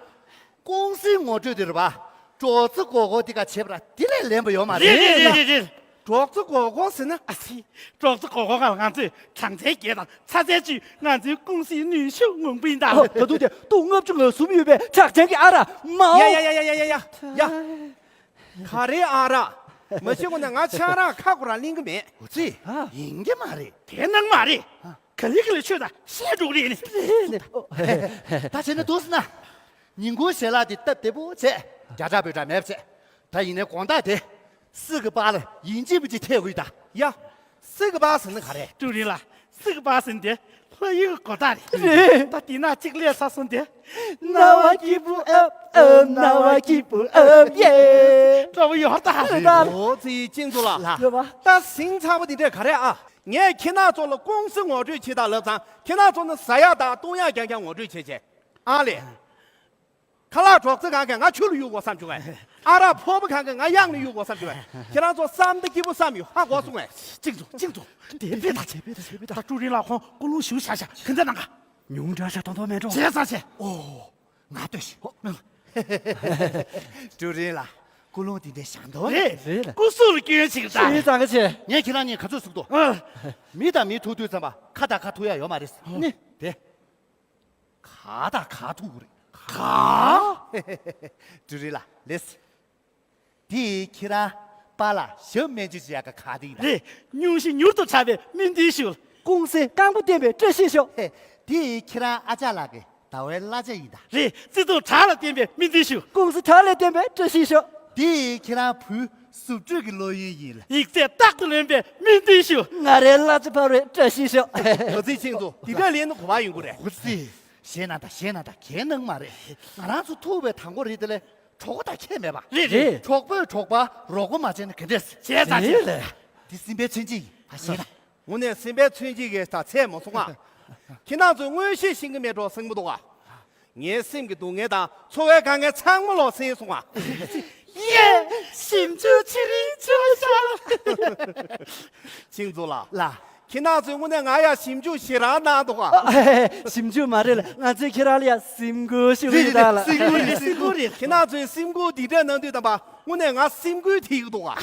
ཀུང་སིའི་ངོ་སྤྲོད་དེ་རེད་པ། ཀྲོག་ཙེ་སྒོར་སྒོར་དེ་ག་བྱས་པ་ར་དེ་ལས་ལེན་པ་ཡོད་མ་རེད། རེད་རེད་རེད་རེད། ཀྲོག་ཙེ་སྒོར་སྒོར་ཟེར་ན། ཨ་ཙི། ཀྲོག་ཙེ་སྒོར་སྒོར་སྒང་ལ་ང་ཚོས་གྲངས་ཚད་བརྒྱད་དང་ཚ་ཚད་བཅུ། ང་ཚོའི་ཀུང་སིའི་ནུས་ཤུགས་མང་པོ་ཡིན་ད། ཨོ། ད་དུང་དེ་སྟོང་ལྔ་བཅུ་ང་གསུམ་ཡོད་པའི་གྲགས་ཅན་གྱི་ཨ་རག་མའོ། ཡ་ཡ་ཡ། ག་རེ་ཨ་རག་མ་ཤེས་གོང་ནས་ང་ཆང་རག་ཁ་ཁོ་རང་ལེན་གི་མེད། ཨོ་ཙི། ཨ། ཡིན་གྱི་མ་རེད། དེ་སྣང་མ་རེད། ཨ། ག་ལེ་ག་ལེ་ཆོས་དང་བཤད་འགྲོ་གི་རེད་ནི། ད་བྱས་ན་འདུག་ཟེར་ན། ཉིན་གུང་ཞལ་ལག་དེ་སྟབས་བདེ་པོ་བྱས། རྒྱ་གྲགས་བོད་གྲགས་མེད་པ་བྱས། ད་ཡིན་ནའི་དགོང་དག་དེ་སི་གི་པར་ལ་ཡིན་གཅིག་མིན་གཅིག་ཐེབས་དགོས་ཡིན་ད། ཡ། སི་གི་པར་ཟེར་ན་ག་རེ། ཀྲུའུ་རེན་ལགས། སི་གི་པར་ཟེར་ན་དེ་ལྷ་ཡུལ་གྱི་གོ་རྟགས་རེད། རེད། ད་དེ་ན་གཅིག་སླེབས་ཚར་སོང་དེ། རྣ་བ་སྐྱིད་པོ་ཨབ་ཨབ། རྣ་བ་སྐྱིད་པོ་ཨབ་ཡེ། འདྲ་པོ་ཡོད་ད། རེད་ད། ཨོ་ཙི། ཅིང་ཙུང་ལགས། ལགས། ཡོད་པ། ད་ཟིང་ཚ་པོ་དེ་འདྲས་ག་རེ་ཨ། ངས་ཁྱེད་རང་ཚོ་ལ་ཀུང་སི་ངོ་སྤྲོད་བྱེད་དང་ལབ་ཙང་ཁྱེད་རང་ཚོ་ནི་ཟ་ཡག་དང་བཏུང་ཡག་རྐྱང་རྐྱང་ངོ་སྤྲོད་བྱེད་བྱས། ཨ་ལས། ཁ་ལག་གྲོག་ཙེ་གང་གས་ང་ཆུ་ལ་གཡུག་དགོས་བསམ་བྱུང་ངས། ཨ་རག་ཕོར་པ་གང་གས་ང་གཡང་ལ་གཡུག་དགོས་བསམ་བྱུང་ངས། ཁྱེད་རང་ཚོ་བསམ་བདེ་སྐྱིད་པོ་བསམ་ཡོད་ཧ་གོ་སོང་ངས། ཅིང་ཙུང་། ཅིང་ཙུང་། དེ་བས་ད། དེ་བས་ད། དེ་བས་ད། ད་ཀྲུའུ་རེན་ལགས་ཁོང་ཀུན་སློང་ཞིག་བཞག་བཞག་ག་འདྲ་གནང་ག་ཉུང་དྲགས་ཤག་མཐོང་མཐོང་མེད་འགྲོ། བྱས་ཙང་བྱས། ཨོ། ང་ལྟོས་ཤིག་ཨོ། ཀྲུའུ་རེན་ལགས། ཀུན་སློང་དེ་འདྲའི་ཞང་དོ། རེད། རེད་ལ། སྐུ་གཟུགས་ལ་སྐྱོན་ཞིག་ད། ཞེ་དྲག་གི་ཆེ། ངས་ཁྱེད་རང་གཉིས་ག་ཚོད་ཟུག་དོ། ཨ། མི་དང་མི་ཐུག་དུས་ཙམ་པ་ཁ་དང་ཁ་ཐུག་ཡ་ཡོད་མ་རེད། ནི་དེ། ག་དང་ག་ཐུག་རེད། ག་ཀྲུའུ་རེན་ལགས་ལེས། དེ་ཁྱེད་རང་པཱ་ལགས་ཞབས་སྨན་བཅོས་བྱེད་ཡག་གི་ཁ་དེ་ཡིན་ད། རེད། སྙུང་གཞི་མྱུར་དུ་དྲག་པའི་སྨན་དེ་ཞུ། ཀུང་སི་རྐང་པ་བརྟན་པའི་བཀྲ་ཤིས་ཤོག་དེ་ཁྱེད་རང་ཨ་ཅག་ལགས་ཀྱི་ཟླ་བའི་གླ་ཆ་ཡིན་ད། རེད། བརྩེ་དུང་བྲག་ལ་བརྟན་པའི་སྨན་དེ་ཞུ། ཀུང་སི་བྲག་ལ་བརྟན་པའི་བཀྲ་ཤིས་ཤོག་དེ་ཁྱེད་རང་བུ་བཟོ་བཅོས་ཀྱི་སློབ་ཡོན་ཡིན་ལ། ཡིག་ཚད་རྟག་ཏུ་ལོན་པའི་སྨན་དེ་ཞུ། ང་རའི་གླ་ཆ་འཕར་བའི་བཀྲ་ཤིས་ཤོག་ཨོ་ཙི་ཆིང་ཙུང་། འདི་འདྲ་ལས་ན་གོ་བ་ཡོང་གི་རེད། ཨོ་ཙི། ཞེད་སྣང་དང་ཞེད་སྣང་དང་གའི་སྣང་མ་རེད། ང་རང་ཚོ་ཐུག་པའི་དང་པོ་རེད་དེ་ལས་གྲོགས་པོ་དང་ཁྱད་མེད་པ། རེད་རེད། གྲོགས་པོས་གྲོགས་པ་རོགས་པ་མ་བྱས་ན་ག་འདྲས། བྱས་ཙང་བྱས། རེད་ལ། འདི་སེམས་པའི་མཚོན་བྱེད་ཡིན། ཨ་ཞེད་སྣང་། དངོས་གནས་སེམས་པའི་མཚོན་བྱེད་ཀྱི་ད་ཚད་མ་སོང་ང་། ཁྱེད་རང་ཚོས་མངོན་ཤེས་ཤེས་ཀྱི་མེད་འགྲོ་སེམས་པོ་འདུག་ག་ངའི་སེམས་ཀྱི་སྡུག་བསྔལ་དང་འཚོ་བའི་དཀའ་ངལ་ཚང་མ་ལོག་སེལ་སོང་ང་། ཡེ། ཞིབ་འཇུག་བྱེད་རིན་ཆོག་ཤག་ཆིང་ཙུང་ལགས། ལགས། ཁྱེད་རང་ཚོས་དངོས་གནས་ང་ཡ་ཞིབ་འཇུག་ཞེ་དྲག་གནང་འདུག་ག་ཞིབ་འཇུག་མ་རེད་ལ། ང་ཚོས་ཁྱེད་རང་ལ་ཡ་སེམས་འགུལ་ཞུ་གི་ཡོད་ད་ལ། སེམས་འགུལ་རེད། སེམས་འགུལ་རེད། ཁྱེད་རང་ཚོས་སེམས་འགུལ་འདི་འདྲ་གནང་དུས་ཙམ་པ་དངོས་གནས་ང་སེམས་འགུལ་ཐེབས་ཀྱི་འདུག་ག་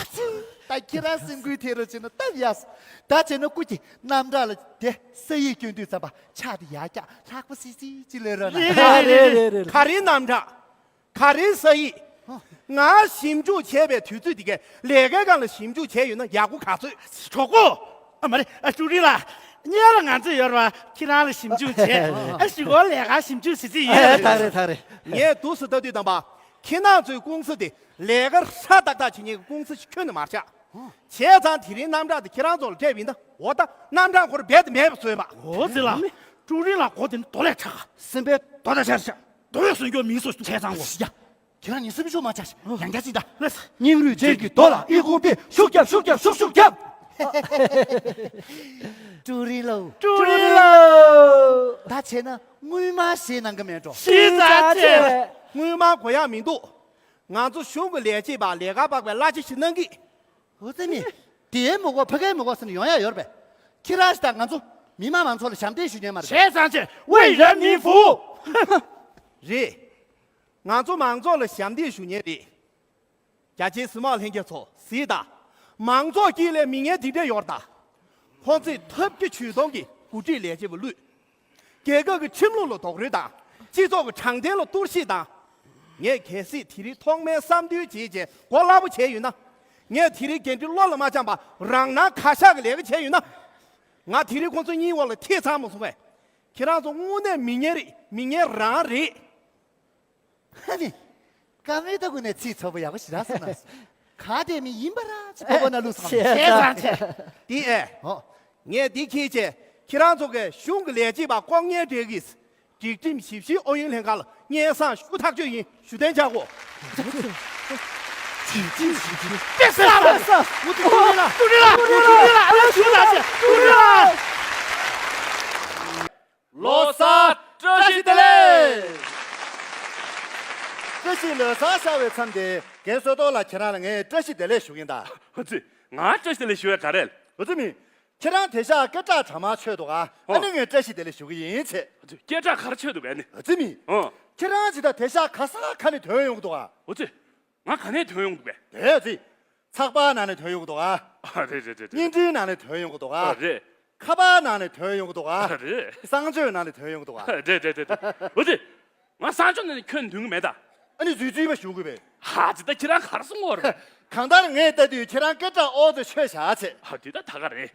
ད་ཁྱེད་རང་སེམས་འགུལ་ཐེབས་རོགས་བྱས་ན་སྟབས་ཡག་སོང་། ད་བྱས་ན་སྐུ་མཁྱེན། རྣམ་གྲངས་ལ་དེ་ས་ཡིག་སྐྱོན་དུས་ཙམ་པ་ཕྱག་དེ་ཡར་བཀྱག་ལྷག་པ་སིལ་སིལ་ཅིག་ལས་རོགས་གནང་། རེད་རེད་རེད་རེད། ག་རེ་རྣམ་གྲངས། ད་རེས་ས་ཡིག་ང་ཞིབ་འཇུག་བྱས་པའི་དུས་ཚོད་དེ་གའི་ལས་ཀའི་སྒང་ལ་ཞིབ་འཇུག་བྱས་ཡོད་ན་ཡག་པོ་ག་ཚོད། གྲོགས་པོ། ཨ་མ་རེད། ཨ་ཀྲུའུ་རིན་ལགས། གཉེར་ལ་ང་ཚོ་ཡོད་ར་ཁྱེད་རང་ལ་ཞིབ་འཇུག་བྱས། ཨ་ཞུ་གོ་ལས་ཀ་ཞིབ་འཇུག་བྱེད་ཀྱི་ཡོད། ཨ་ཐག་རེད་ཐག་རེད། ངས་འདུག་སེ་ལྟ་དུས་དམ་པ། ཁྱེད་རང་ཚོའི་ཀུང་སི་དེ་ལས་ཀ་ཧྲ་ཏག་ཏག་བྱེད་མཁན་གྱི་ཀུང་སི་ཞིག་ཁྱོན་ནས་མ་ཆགས། བྱས་ཙང་དེ་རིང་རྣམ་གྲངས་དེ་ཁྱེད་རང་ཚོ་ལ་སྤྲད་པ་ཡིན་ན་འོ་ད་རྣམ་གྲངས་ཁོ་ར་རྦད་དེ་མེད་པ་བཟོས་པ། འོ་ཙི་ལ། ཀྲུའུ་རིན་ལགས་གོ་དེ་ནི་རྡོ་ལས་ཁྲག་སེམས་པའི་རྡོ་དང་ཆར་ཆ། རྡོ་ཡོད་སོན་སྐྱོ་མིན་སོ་བྱས་ཙང་གོ། ཡ། ཁྱེད་རང་ཉིད་སེམས་ཤུགས་མ་ཆག་ཡང་བསྐྱར་ཅིག་ད། ལགས། སྙིང་རུས་ཅན་གྱི་རྡོ་ལ་ཨི་ཁུང་པས་ཤུགས་རྒྱབ་ཤུགས་རྒྱབ་ཤུགས་ཤུགས་རྒྱབ། ཀྲུའུ་རིན་ལགས། ཀྲུའུ་རིན་ལགས། ད་བྱས་ན་དངུལ་སྨར་བཞེས་གནང་གི་མེད་འགྲོ། ཤི་ཙག་ཆེ། དངུལ་སྨར་དགོས་ཡག་མི་འདུག་ང་ཚོ་གཞུང་གི་ལས་བྱེད་པ་ལས་ཀ་སྤགས་པའི་གླ་ཆ་ཞིག་གནང་གི། འོ་ཙི་མི། དེའི་མི་གོ་ཕ་གའི་མི་གོ་ཟེར་ནས་ཡོང་ཡ་ཡོད་རེད་པས། ཁྱེད་རང་ཞིག་དང་ང་ཚོ་མི་དམངས་མང་ཚོགས་ལ་ཞབས་འདེགས་ཞུ་མཁན་མ་རེད། བྱས་ཙང་ཆེ་ཝེ་རན་མི་ཧྥུ། རེད། ང་ཚོ་མང་ཚོགས་ལ་ཞབས་འདེགས་ཞུ་མཁན་རེད། རྒྱ་ཆེའི་གཟིགས་མོ་ལྷན་རྒྱས་ཚོ་གཟིགས་དང་། མང་ཚོགས་དཀྱིལ་ལ་མི་ངན་འདི་འདྲས་ཡོད་རེད་ད། ཁོང་ཚོས་ཐབས་བརྒྱ་ཇུས་སྟོང་གིས་འགོ་ཁྲིད་ལས་བྱེད་པ་བསླུས། རྒྱལ་ཁབ་ཀྱི་ཁྲིམས་ལུགས་ལ་རྡོག་རོལ་དང་། སྤྱི་ཚོགས་ཀྱི་དྲང་བདེན་ལ་གཏོར་བཤིག་དང་། ངས་གལ་སྲིད་དེ་རིང་ཐོག་མའི་བསམ་འདུན་བྱས་རྗེས་གོ་སླ་པོ་བྱས་ཡོད་ན། ངས་དེ་རིང་འགན་འཁྲི་བློ་ལ་མ་འཆང་པ་རང་སྣང་ཁ་ཤགས་ཀྱི་ལས་ཀ་བྱས་ཡོད་ན། ང་དེ་རིང་ཁོང་ཚོ་གཉིས་འོག་ལ་ཐེ་ཚོམ་མ་སོང་བས། ཁྱེད་རང་ཚོ་དངོས་གནས་མི་ངན་རེད། མི་ངན་རང་རེད། ཧ་ནི། ཀ་མེད་ད་གུ་ནས་ཚིག་ཚོ་པོ་ཡག་པོ་ཞིག་རག་སོང་ན། ག་དེ་མི་ཡིན་པ་ར་ཅི་པོ་པོ་ན་ལུགས་སོང་། བྱས་ཙང་ཆེ། འདི་ཨེ། ཨོ། ངས་འདི་ཁྱེད་ཆེ། ཁྱེད་རང་ཚོ་གི་གཞུང་གི་ལས་བྱེད་པ་ལྐོག་ཉན་སྤྲད་གི། སྒྲིག་ཁྲིམས་ཞིབ་བཤེར་ཨུ་ཡོན་ལྷན་ཁང་ལ་སྙན་སེང་ཞུ་ཐག་གཅོད་ཡིན། ཞུ་དན་བྱ་གོ། སྒྲིག་ཁྲིམས་ཞིབ་བཤེར། ཀེ་སར་ལ་ས་མུ་ཏུ་ཀུ་རི་ལ་ཀུ་རི་ལ་ཀུ་རི་ལ་ཨ་ལ་ཞུ་ལ་ཞེ་ཀུ་རི་ལ། ལོ་གསར་བཀྲ་ཤིས་བདེ་ལེགས། བཀྲ་ཤིས་ལོ་གསར་ཤར་བའི་མཚམས་དེ་རྒན་བསོད་རྡོར་ལགས་ཁྱེད་རང་ལ་ངས་བཀྲ་ཤིས་བདེ་ལེགས་ཞུ་གིན་ད། ཨ་ཙི། ང་བཀྲ་ཤིས་བདེ་ལེགས་ཞུ་ཡ་ག་རེ་རེད། ཨ་ཙི་མི། ཁྱེད་རང་དེ་ཤག་སྐད་གྲགས་གྲ་མ་ཆོད་འདུག་ཨ། ཨ་ཨོ། ནི་ངས་བཀྲ་ཤིས་བདེ་ལེགས་ཞུ་གི་ཡིན་ཚེ། ཨ་ཙི། སྐད་གྲགས་ག་རེ་ཆོད་འདུག་གས་ནི། ཨ་ཙི་མི། ཨོ། ཁྱེད་རང་ཇི་ལྟར་དེ་ཤག་ག་ས་ག་ནས་ཐོན་ཡོང་གི་འདུག་ཨ། ཨ་ཙི། ང་ག་ནས་ཐོན་ཡོང་འདུག་གས། དེ་ཨ་ཙི། ཚགས་པར་ནང་ནས་ཐོན་ཡོང་གི་འདུག་ཨ། ཨ་རེད་རེད་རེད་རེད། བརྙན་འཕྲིན་ནང་ནས་ཐོན་ཡོང་གི་འདུག་ཨ། ཨ་རེད། ཁ་པར་ནང་ནས་ཐོན་ཡོང་གི་འདུག་ཨ། ཨ་རེད། གསང་སྤྱོད་ནང་ནས་ཐོན་ཡོང་གི་འདུག་ཨ། ཨ་རེད་རེད་རེད་རེད། འོ་ཙི། ང་གསང་སྤྱོད་ནང་ནས་ཁྱོན་ཐོན་གི་མེད་ད། ཨ་ནི་རྫུས་རྫུས་པ་ཞུ་དགོས་པས། ཧ་ཅི་ད་ཁྱེད་རང་ག་རེ་གསུང་གོ་རེད། གང་ལྟར་ངས་ལྟ་དུས་ཁྱེད་རང་སྐད་གྲགས་ཨོ་ཙི་ཆོད་བཞག་ཚེ། ཧ་དེ་ད་ད་ག་རེད།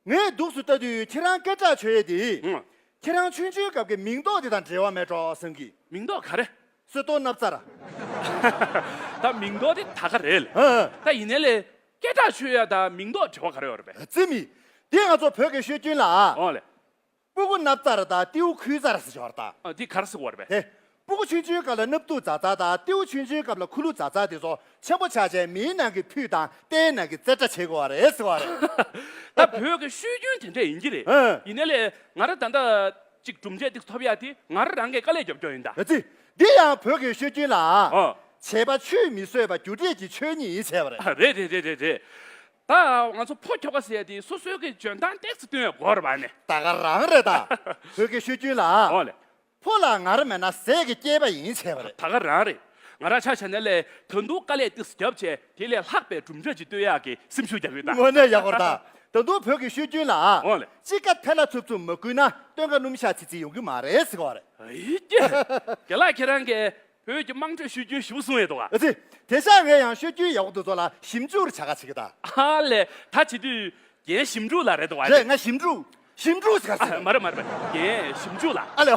ངས་འདུག་སུ་ལྟ་དུས་ཁྱེད་རང་སྐད་གྲགས་ཆོད་ཡས་དེ། ཨང་། ཁྱེད་རང་ཆུང་ཆུང་སྐབས་ཀྱི་མིང་འདོགས་དེ་དང་འབྲེལ་བ་མེད་འགྲོ་བསམ་གི། མིང་འདོགས་ག་རེ། བསོད་རྡོར་ནབ་ཙར། ད་མིང་འདོགས་དེ་ད་ག་རེད། ཨ་ཨ། ད་ཡིན་ནའི་ལས། སྐད་གྲགས་ཆོད་ཡ་དང་མིང་འདོགས་འབྲེལ་བ་ག་རེ་ཡོད་རེད་པས། ཙི་མི། འདི་ང་ཚོ་བོད་ཀྱི་ཤོད་རྒྱུན་ལ། ཨོ་ལེ། སྤུ་གུ་ནབ་ཙར་དང་ཏིའུ་ཁུའུ་ཙར་ཟེར་ཞོར་དང་། ཨ་འདི་ག་རེ་ཟེར་བ་རེད་པས། དེ། སྤུ་གུ་ཆུང་ཆུང་སྐབས་ལ་སྣབས་དུག་ཛ་ཛ་དང་ཏིའུ་ཆུང་ཆུང་སྐབས་ལ་ཁུ་ལུ་ཛ་ཛ་དེ་ཚོ་ཆེན་པོ་ཆགས་བྱས་མིའི་ནང་གི་ཕུད་དང་རྟའི་ནང་གི་རྩེ་གྲ་བྱེད་དགོས་པ་རེད་ཟེར་བ་རེད། ད་བོད་ཀྱི་ཤོད་རྒྱུན་དེ་འདྲས་ཡིན་གྱི་རེད། ཨ། ཡིན་ནའི་ལས་ང་རང་ད་ལྟ་ཅིག་གྲུབ་འབྲས་ཏིག་ཐོབ་ཡ་དེ་ང་རང་རང་གིས་དཀའ་ལས་རྒྱབ་རྒྱུ་ཡིན་ད། ཨ་ཙི། འདི་ཡང་བོད་ཀྱི་ཤོད་རྒྱུན་ལ། ཨ། བྱས་པ་ཆུད་མི་ཟོས་པ་རྒྱུ་འབྲས་ཀྱི་ཆོས་ཉིད་ཡིན་བྱས་པ་རེད། ཨ་རེད་རེད་རེད་རེད་རེད། ད་ང་ཚོ་ཕོ་ཁྱོ་ག་ཟེར་ཡ་དེ་སོ་སོའི་གི་འཇོན་ཐང་ཏོག་ཙམ་སྟོན་ཡ་དགོས་རེད་པ་ནི། ད་ག་རང་རེད་ད། བོད་ཀྱི་ཤོད་རྒྱུན་ལ། ཨོ་ལེ། ཕོ་ལ་ངར་མེད་ན་ཟས་ཀྱི་སྐྱེས་པ་ཡིན་བྱས་པ་རེད། ད་ག་རང་རེད། ང་རང་ཆ་བཞག་ན་ལས་ད་དུང་དཀའ་ལས་ཏོག་ཙམ་བརྒྱབ་བྱས་དེ་ལས་ལྷག་པའི་གྲུབ་འབྲས་ཅིག་སྟོན་ཡག་གི་སེམས་ཤུགས་རྒྱག་གི་ཡོད་ད། དངོས་གནས་ཡག་པོ་རེད་ད། ད་དུང་བོད་ཀྱི་ཤོད་རྒྱུན་ལ། ཨོ་ལེ། དཔྱིད་ཀ་ཐལ་ལ་འཚུབ་འཚུབ་མ་བསྐུལ་ན་སྟོན་ཁ་སྣུམ་ཞག་ཚིག་ཚིག་ཡོང་གི་མ་རེད་ཟེར་བ་རེད། ཨེ་ཀྱེ། རྒན་ལགས་ཁྱེད་རང་གིས་བོད་ཀྱི་དམངས་ཁྲོད་ཤོད་རྒྱུན་ཞིབ་པོ་གསུང་ཡས་འདུག་ག། ཨ་ཙི། དེ་ཤག་ངས་ཡང་ཤོད་རྒྱུན་ཡག་པོ་འདུག་ཚོ་ལ་ཞིབ་འཇུག་རེ་བྱ་ག་བྱེད་ཀྱི་ད། ཨ་ལས་ད་བྱེད་དུས་རྒན་ཞིབ་འཇུག་ལ་རེད་འདུག་ག། རེད། ང་ཞིབ་འཇུག་ཞིབ་འཇུག་ཟེར་ག་ཟེར། མ་རེད་མ་རེད་མ་རེད། རྒན་ཞིབ་འཇུག་ལ། ཨ་ལས།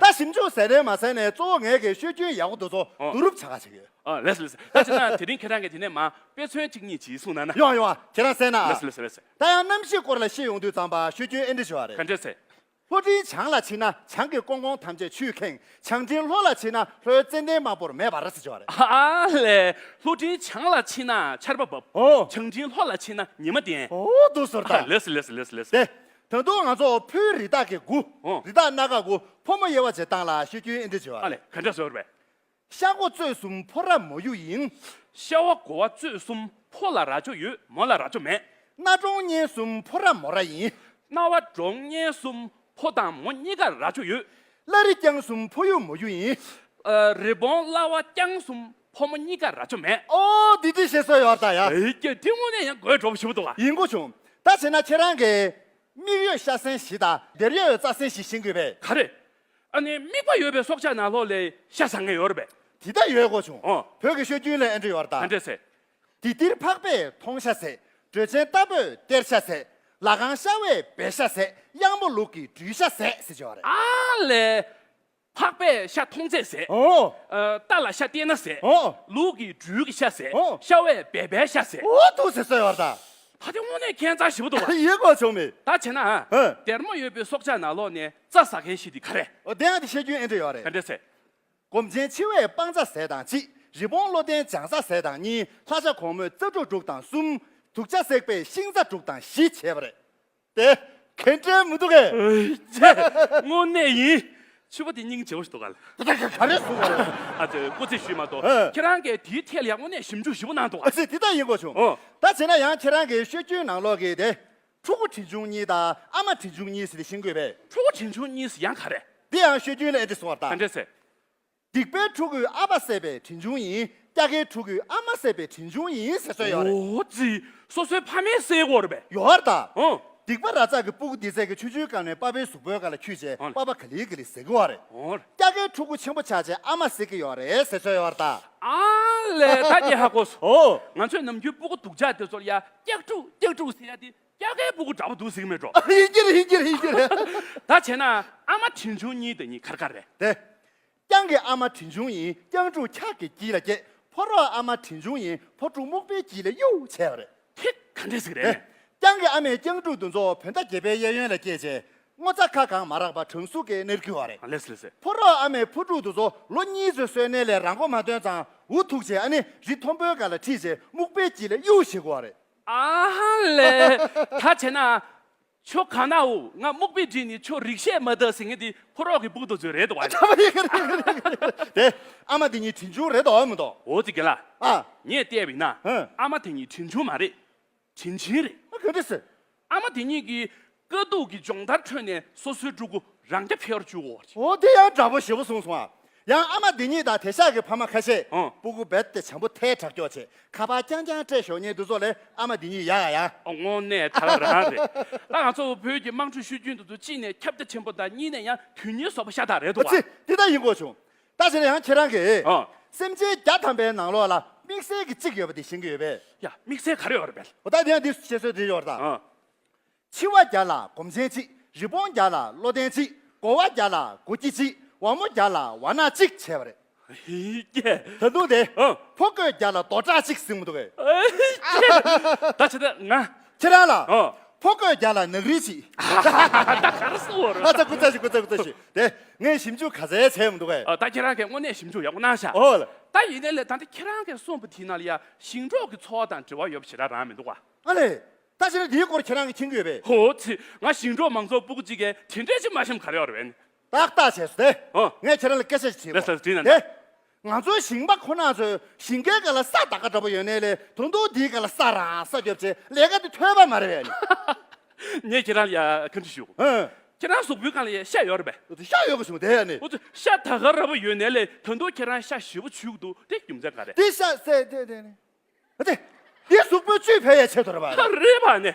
ད་ཞིབ་འཇུག་ཟེར་རེད་མ་ཟེར་ནས་གཙོ་བོ་ངས་གི་ཤོད་རྒྱུན་ཡག་པོ་འདུག་ཚོ་ཨོ། བསྡུ་རུབ་བྱ་ག་བྱེད་ཀྱི། ཨ་ལས་ལས། ད་བྱས་ན་དེ་རིང་ཁྱེད་རང་གིས་དེ་ནས་མ་དཔེ་མཚོན་གཅིག་གཉིས་ཅིག་གསུངས་གནང་ན། ཡོང་ཡོང་། ཁྱེད་རང་གསན་ན། ལས་ལས་ལས། ད་ཡང་གནམ་གཤིས་སྐོར་ལ་བཤད་ཡོང་དུས་ཙམ་པ་ཤོད་རྒྱུན་ཨེ་འདྲ་ཞུ་བ་རེད། ག་འདྲ་ཟེར། ལྷོ་སྤྲིན་བྱང་ལ་ཕྱིན་ན་བྱང་གི་ཀོང་ཀོང་ཐམས་ཅད་ཆུས་ཁེངས། བྱང་སྤྲིན་ལྷོ་ལ་ཕྱིན་ན་ལྷོའི་ཙན་དན་དམར་པོར་མེ་འབར་ཟེར་བྱས་པ་རེད། ཨ་ལས། ལྷོ་སྤྲིན་བྱང་ལ་ཕྱིན་ན་ཆར་པ་འབབ། ཨོ། བྱང་སྤྲིན་ལྷོ་ལ་ཕྱིན་ན་ཉི་མ་ལྡན། ཨོ་འདུག་ཟེར་ད། ཨ་ལས་ལས་ལས་ལས། དེ། ད་དུང་ང་ཚོ་ཕོའི་རི་དྭགས་ཀྱི་མགོ། ཨོ། རི་དྭགས་སྣ་ཁ་མགོ་ཕོ་མོ་དབྱེ་བ་འབྱེད་སྟངས་ལ་ཤོད་རྒྱུན་ཨེ་འདྲ་བྱས་པ་རེད། ཨ་ལས། ག་འདྲ་ཟེར་བ་རེད། ཤ་མགོ་བཙོས་གསུམ་ཕོ་ར་མོ་ཡུག་ཡིན། ཤ་བ་མགོ་བ་བཙོས་གསུམ་ཕོ་ལ་རྭ་ཅོ་ཡོད་མོ་ལ་རྭ་ཅོ་མེད། སྣ་གྲོང་གཉན་གསུམ་ཕོ་ར་མོ་ར་ཡིན། སྣ་བ་གྲོང་གཉན་གསུམ་ཕོ་དང་མོ་གཉིས་ཀར་རྭ་ཅོ་ཡོད། བླ་རི་རྐྱང་གསུམ་ཕོ་ཡུག་མོ་ཡུག་ཡིན། ཨ། རི་བོང་གླ་བ་རྐྱང་གསུམ་ཕོ་མོ་གཉིས་ཀར་རྭ་ཅོ་མེད། ཨོ་འདི་འདི་ཤེས་སོ་ཡོད་ད་ཡ། ཨེ་ཀྱེ་དེ་དངོས་གནས་ཡང་དགོད་བྲོ་པོ་ཞེ་པོ་འདུག་ག། ཡིན་གོ་བྱུང་། ད་བྱས་ན་ཁྱེད་རང་གིས། མིག་ཡོད་ཤ་ཟན་བཞི་དང་སྡེར་ཡོད་རྩྭ་ཟན་བཞི་ཤེས་དགོས་པས། ག་རེ། ཨ་ནི་མིག་པ་ཡོད་པའི་སྲོག་ཆགས་ནང་ལོགས་ལས་ཤ་ཟ་མཁན་ཡོད་རེད་པས། དེ་ད་ཡོད་གོ་བྱུང་། ཨོ། བོད་ཀྱི་ཤོད་རྒྱུན་ལ་ཨེ་འདྲ་ཡོད་ར་ད། ག་འདྲས་ཟེར། དེ་ལྟར་འཕགས་པས་མཐོང་ཤ་ཟད། འགྲོས་ཆེན་རྟ་པོས་སྟེར་ཤ་ཟད། ལ་གང་ཤ་བས་སྦལ་ཤ་ཟད། གཡང་མོ་ལུག་གི་སྦྲུལ་ཤ་ཟད་ཟེར་བྱས་པ་རེད། ཨ་ལས། འཕགས་པས་ཤ་མཐོང་ཚད་ཟད། ཨོ། ཨ། རྟ་ལ་ཤ་སྟེར་ན་ཟད། ཨོ། ལུག་གི་སྦྲུལ་གྱི་ཤ་ཟད། ཨོ། ཤ་བས་སྦལ་པའི་ཤ་ཟད། ཨོ་ཐུགས་ཟད་སོས་བར་ད། ད་དེ་དངོས་གནས་ཁྱད་མཚར་ཞེ་པོ་འདུག་བ། ཡིན་གོ་བྱུང་མེད། ད་བྱས་ན། ཨ། སྡེར་མོ་ཡོད་པའི་སྲོག་ཆགས་ནང་ལོགས་ནས་རྩྭ་ཟ་མཁན་ཞིག་དེ་ག་རེད། ཨོ་དེ་ཡང་དེ་བཤད་རྒྱུན་ཨེ་འདྲ་ཡོད་རེད། ག་འདྲས་ཟེར། སྒོམ་ཆེན་འཆི་བས་སྤང་རྩྭ་ཟས་དང་གཅིག་རི་བོང་བློ་ལྡན་ལྗང་རྩྭ་ཟས་དང་གཉིས། ལྷ་བྱ་གོང་མོས་རྩྭ་ཕྲུག་དྲུག་དང་གསུམ། དུག་ཆ་བསྲེགས་པས་ཤིང་རྩྭ་དྲུག་དང་བཞི་བྱས་པ་རེད། དེ་ག་འདྲས་མི་འདུག་གས། ཨོ་ཅེ། དངོས་གནས་ཡིན། ཕྱུ་པ་དེ་སྙིང་རྗེ་བོ་ཞིག་འདུག་ག་ལ། ད་ལྟ་ག་རེ་གསུངས་པ་རེད། ཨ་ཙི་སྐུ་ཚེ་ཞུས་མ་གཏོགས། ཨ། ཁྱེད་རང་གིས་དེའི་ཐད་ལ་ཡང་དངོས་གནས་ཞིབ་འཇུག་ཞིབ་པོ་གནང་འདུག་ག། ཨ་ཙི་དེ་ལྟ་ཡིན་གོ་བྱུང་། ཨོ། ད་བྱས་ན་ཡང་ཁྱེད་རང་གིས་ཤོད་རྒྱུན་ནང་ལོགས་ཀྱི་དེ། ཕྲུ་གུ་དྲིན་ཆུང་གཉིས་དང་ཨ་མ་དྲིན་ཆུང་གཉིས་ཟེར་ཏེ་ཤེས་དགོས་པས། ཕྲུ་གུ་དྲིན་ཆུང་གཉིས་ཟེར་ཡང་ག་རེ། འདི་ཡང་ཤོད་རྒྱུན་ལ་ཨེ་འདྲ་གསུངས་པ་རེད་ད། ག་འདྲས་ཟེར། སྡིག་པའི་ཕྲུ་གུས་ཨ་ཕ་བསད་པའི་དྲིན་ཆུང་ཡིན། སྐྱ་ཀའི་ཕྲུ་གུས་ཨ་མ་བསད་པའི་དྲིན་ཆུང་ཡིན་ཟེར་སྲོལ་ཡོད་རེད། ཨོ་ཙི། སོ་སོའི་ཕ་མས་བསད་དགོས་རེད་པས། ཡོད་རེད་ད། ཨོ། སྡིག་པ་ར་ཙག་གི་སྤུ་གུ་འདི་ཚད་ཀྱི་ཆུང་ཆུང་སྐབས་ནས་པ་ཕའི་གཟུགས་པོའི་སྒང་ལ་འཁྱུད་བྱས། ཨོ། པ་ཕ་ག་ལེ་ག་ལེ་ཟ་གི་ཡོད་རེད། ཨོ། སྐྱ་ཀའི་ཕྲུ་གུ་ཆེན་པོ་ཆགས་བྱས་ཨ་མ་བསད་ཀྱི་ཡོད་རེད་ཟེར་སྲོལ་ཡོད་རེད་ད། ཨ་ལས་ད་ངས་ཧ་གོ་སོང་། ཨོ། ང་ཚོས་ནམ་རྒྱུན་སྤུ་གུ་སྡུག་ཅག་དེ་ཚོར་ཡ་སྐྱག་ཕྲུག་སྐྱག་ཕྲུག་ཟེར་ཡ་དེ་སྐྱ་ཀའི་སྤུ་གུ་འདྲ་པོ་འདུག་ཟེར་གྱི་མེད་འགྲོ། ཡིན་གྱི་རེད་ཡིན་གྱི་རེད་ཡིན་གྱི་རེད། ད་བྱས་ན་ཨ་མ་དྲིན་ཆུང་གཉིས་དེ་གཉིས་ག་རེ་ག་རེ་རེད། དེ། རྐྱང་གི་ཨ་མ་དྲིན་ཆུང་ཡིན། རྐྱང་ཕྲུག་འཁྱག་གི་དཀྱིལ་ལ་སྐྱེས། ཕོ་རོག་ཨ་མ་དྲིན་ཆུང་ཡིན། ཕོ་ཕྲུག་སྨུག་པའི་དཀྱིལ་ལ་གཡུག་བྱས་པ་རེད། དེ་ག་འདྲས་ཟིག་རེད། རྐྱང་གི་ཨ་མས་རྐྱང་ཕྲུག་དེ་ཚོ་བོད་ཟླ་བརྒྱད་པའི་གཡས་གཡོན་ལ་སྐྱེས་རྗེས། ངོ་ཚ་ཁ་གང་མ་རག་པར་གྲང་ཟུག་གིས་མནར་གྱི་ཡོད་རེད། ལགས་སོ་ལགས་སོ། ཕོ་རོག་ཨ་མས་ཕོ་ཕྲུག་དེ་ཚོ་ལོ་གཉིས་ཙམ་གསོས་ནའི་ལས་རང་མགོ་མ་ཐོན་ཙང་འུ་ཐུག་བྱས། ཨ་ནི་རི་མཐོན་པོའི་སྒང་ལ་ཁྲིད་བྱས་སྨུག་པའི་དཀྱིལ་ལ་གཡུག་བྱེད་ཀྱི་ཡོད་རེད། ཨ་ཧ་ལས། ད་བྱས་ན། ཁྱོད་ག་ན་འོ། ང་སྨུག་པའི་རི་ནས་ཁྱོད་རིག་བྱེད་མ་ད་ཟེར་མཁན་དེ་ཕོ་རོག་གི་སྤུ་གུ་དེ་ཚོ་རེད་འདུག་བ། དེ་ཨ་མ་དེ་གཉིས་དྲིན་ཆུང་རེད་དོ་མི་འདུག་འོ་དེ་ག་ལ། ཨ། ངས་བལྟས་པ་ཡིན་ན། ཧུ། ཨ་མ་དེ་གཉིས་དྲིན་ཆུང་མ་རེད། དྲིན་ཆེན་རེད། ཨ་ག་འདྲ་ཟེར། ཨ་མ་དེ་གཉིས་ཀྱིས་དཀའ་སྡུག་གི་སྦྱོང་བརྡར་ཁྲོད་ནས་སོ་སོའི་ཕྲུ་གུ་རང་རྐྱ་འཕེལ་བར་བཅུག་གོ། འོ་དེ་ཡང་འདྲ་པོ་ཞེ་པོ་གསུངས་སོང་ཨ། ཡང་ཨ་མ་འདི་གཉིས་དང་དེང་སང་གི་ཕ་མ་ཁ་ཤས། ཨང་། སྤུ་གུ་རྦད་དེ་བྱམས་པོ་ཐལ་དྲགས་ཀྱོག་བྱས། ཁ་པར་རྐྱང་རྐྱང་སྤྲད་ཞོག་མཁན་དེ་ཚོ་ལས་ཨ་མ་འདི་གཉིས་ཡག་ཡ། ཨ་དངོས་གནས་དྲག་རང་རེད། ད་ང་ཚོ་བོད་ཀྱི་དམངས་ཁྲོད་ཤོད་རྒྱུན་དེ་ཚོ་གཅིག་ནས་ཁྱབ་རྒྱ་ཆེན་པོ་དང་། གཉིས་ནས་ཡང་དོན་སྙིང་ཟབ་པོ་ཤ་སྟག་རེད་འདུག་ཨ་བ། ཙི། འདི་ལྟར་ཡིན་དགོས་བྱུང་། ད་ཕྱིར་ཡང་ཁྱེད་རང་གིས། ཨང་། སེམས་ཅན་བརྒྱ་ཐམ་པའི་ནང་ལོགས་ལ་དམིགས་བསལ་གྱི་གཅིག་ཡོད་པ་དེ་ཤེས་ཀྱི་ཡོད་པས། ཡ། དམིགས་བསལ་ག་རེ་ཡོད་རེད་པས། འོ་ད་དེ་ཡང་འདི་བཤད་སྲོལ་དེ་ཡོད་རེད་ད། ཨང་། འཆི་བ་བརྒྱ་ལ་སྒོམ་ཆེན་གཅིག་རི་བོང་བརྒྱ་ལ་བློ་ལྡན་གཅིག་གོ་བ་བརྒྱ་ལ་གོ་སྐྱིད་གཅིག་བ་མོ་བརྒྱ་ལ་བ་ནག་གཅིག་བྱས་པ་རེད། ཧི་ཀྱེ། ད་དུང་དེ། ཨང་། ཕོ་རྒོད་བརྒྱ་ལ་རྡོ་བྲག་གཅིག་ཟེར་མི་འདུག་གས། ཨེ་ཀྱེ། ད་བྱས་ན་ང་། ཁྱེད་རང་ལ། ཨང་། ཕོ་རྒོད་བརྒྱ་ལ་ནག་རིལ་གཅིག་ད་ག་རེ་གསུངས་པ་རེད། ཨ་ཙི། སྐུ་ཚ་ཞིག་སྐུ་ཚ་སྐུ་ཚ་ཞིག་དེ་ངས་ཞིབ་འཇུག་ག་ཚད་བྱས་མི་འདུག་གས། ཨ། ད་ཁྱེད་རང་གིས་དངོས་གནས་ཞིབ་འཇུག་ཡག་པོ་གནང་ཤག་འོ་ལ། ད་ཡིན་ནའི་ལས་ད་ལྟ་ཁྱེད་རང་གིས་གསུངས་པ་དེའི་ནང་ལ་ཡ་ཞིང་འབྲོག་གི་འཚོ་བ་དང་འབྲེལ་བ་ཡོད་པ་ཞེ་དྲག་རང་མི་འདུག་ག། ཨ་ལས། ད་ཕྱིར་འདིའི་སྐོར་ཁྱེད་རང་གིས་མཁྱེན་གྱི་ཡོད་པས། ཧོ་ཙི། ང་ཞིང་འབྲོག་མང་ཚོགས་སྤུ་གུ་གཅིག་གིས་དེ་འདྲའི་ཅིག་མ་ཤེས་ཁ་རེ་ཡོད་རེད་པས། ཏག་ཏག་བྱས་སོང་སྟེ། ཨོ། ངས་ཁྱེད་རང་ལ་སྐད་ཆ་ཞིག་དྲིས་པ། ལགས་སོ། དྲིས་ན་དེ། ང་ཚོའི་ཞིང་པ་ཁོ་ན་ཚོས་ཞིང་ཁའི་སྒང་ལ་ས་ད་ག་འདྲ་པོ་ཡོད་ནའི་ལས། ད་དུང་དེའི་སྒང་ལ་ས་རང་ས་རྒྱོབ་བྱས་ལས་ཀ་དེ་ཐོས་པ་མ་རེད་པས། ངས་ཁྱེད་རང་ལ་ཡ་བཀའ་འདྲི་ཞུ། ཨ། ཁྱེད་རང་གཟུགས་པོའི་སྒང་ལ་ཡ་ཤ་ཡོད་རེད་པས། ཤ་ཡོད་གི་བྱུང་དེ་ཡ་ནི། འོ་ཙི། ཤ་ད་ག་ར་བ་ཡོད་ནའི་ལས་ད་དུང་ཁྱེད་རང་ཤ་ཞེ་པོ་བྱུག་འདུག་དེ་རྒྱུ་མཚན་ག་རེ། དེ་ཤ་ཟེར་དེ་དེ་ནི། ཨ་ཙི། འདི་གཟུགས་པོའི་བཅུད་འཕེལ་ཡའི་ཆེད་དུ་རེད་པ། རེད་པ་ནི།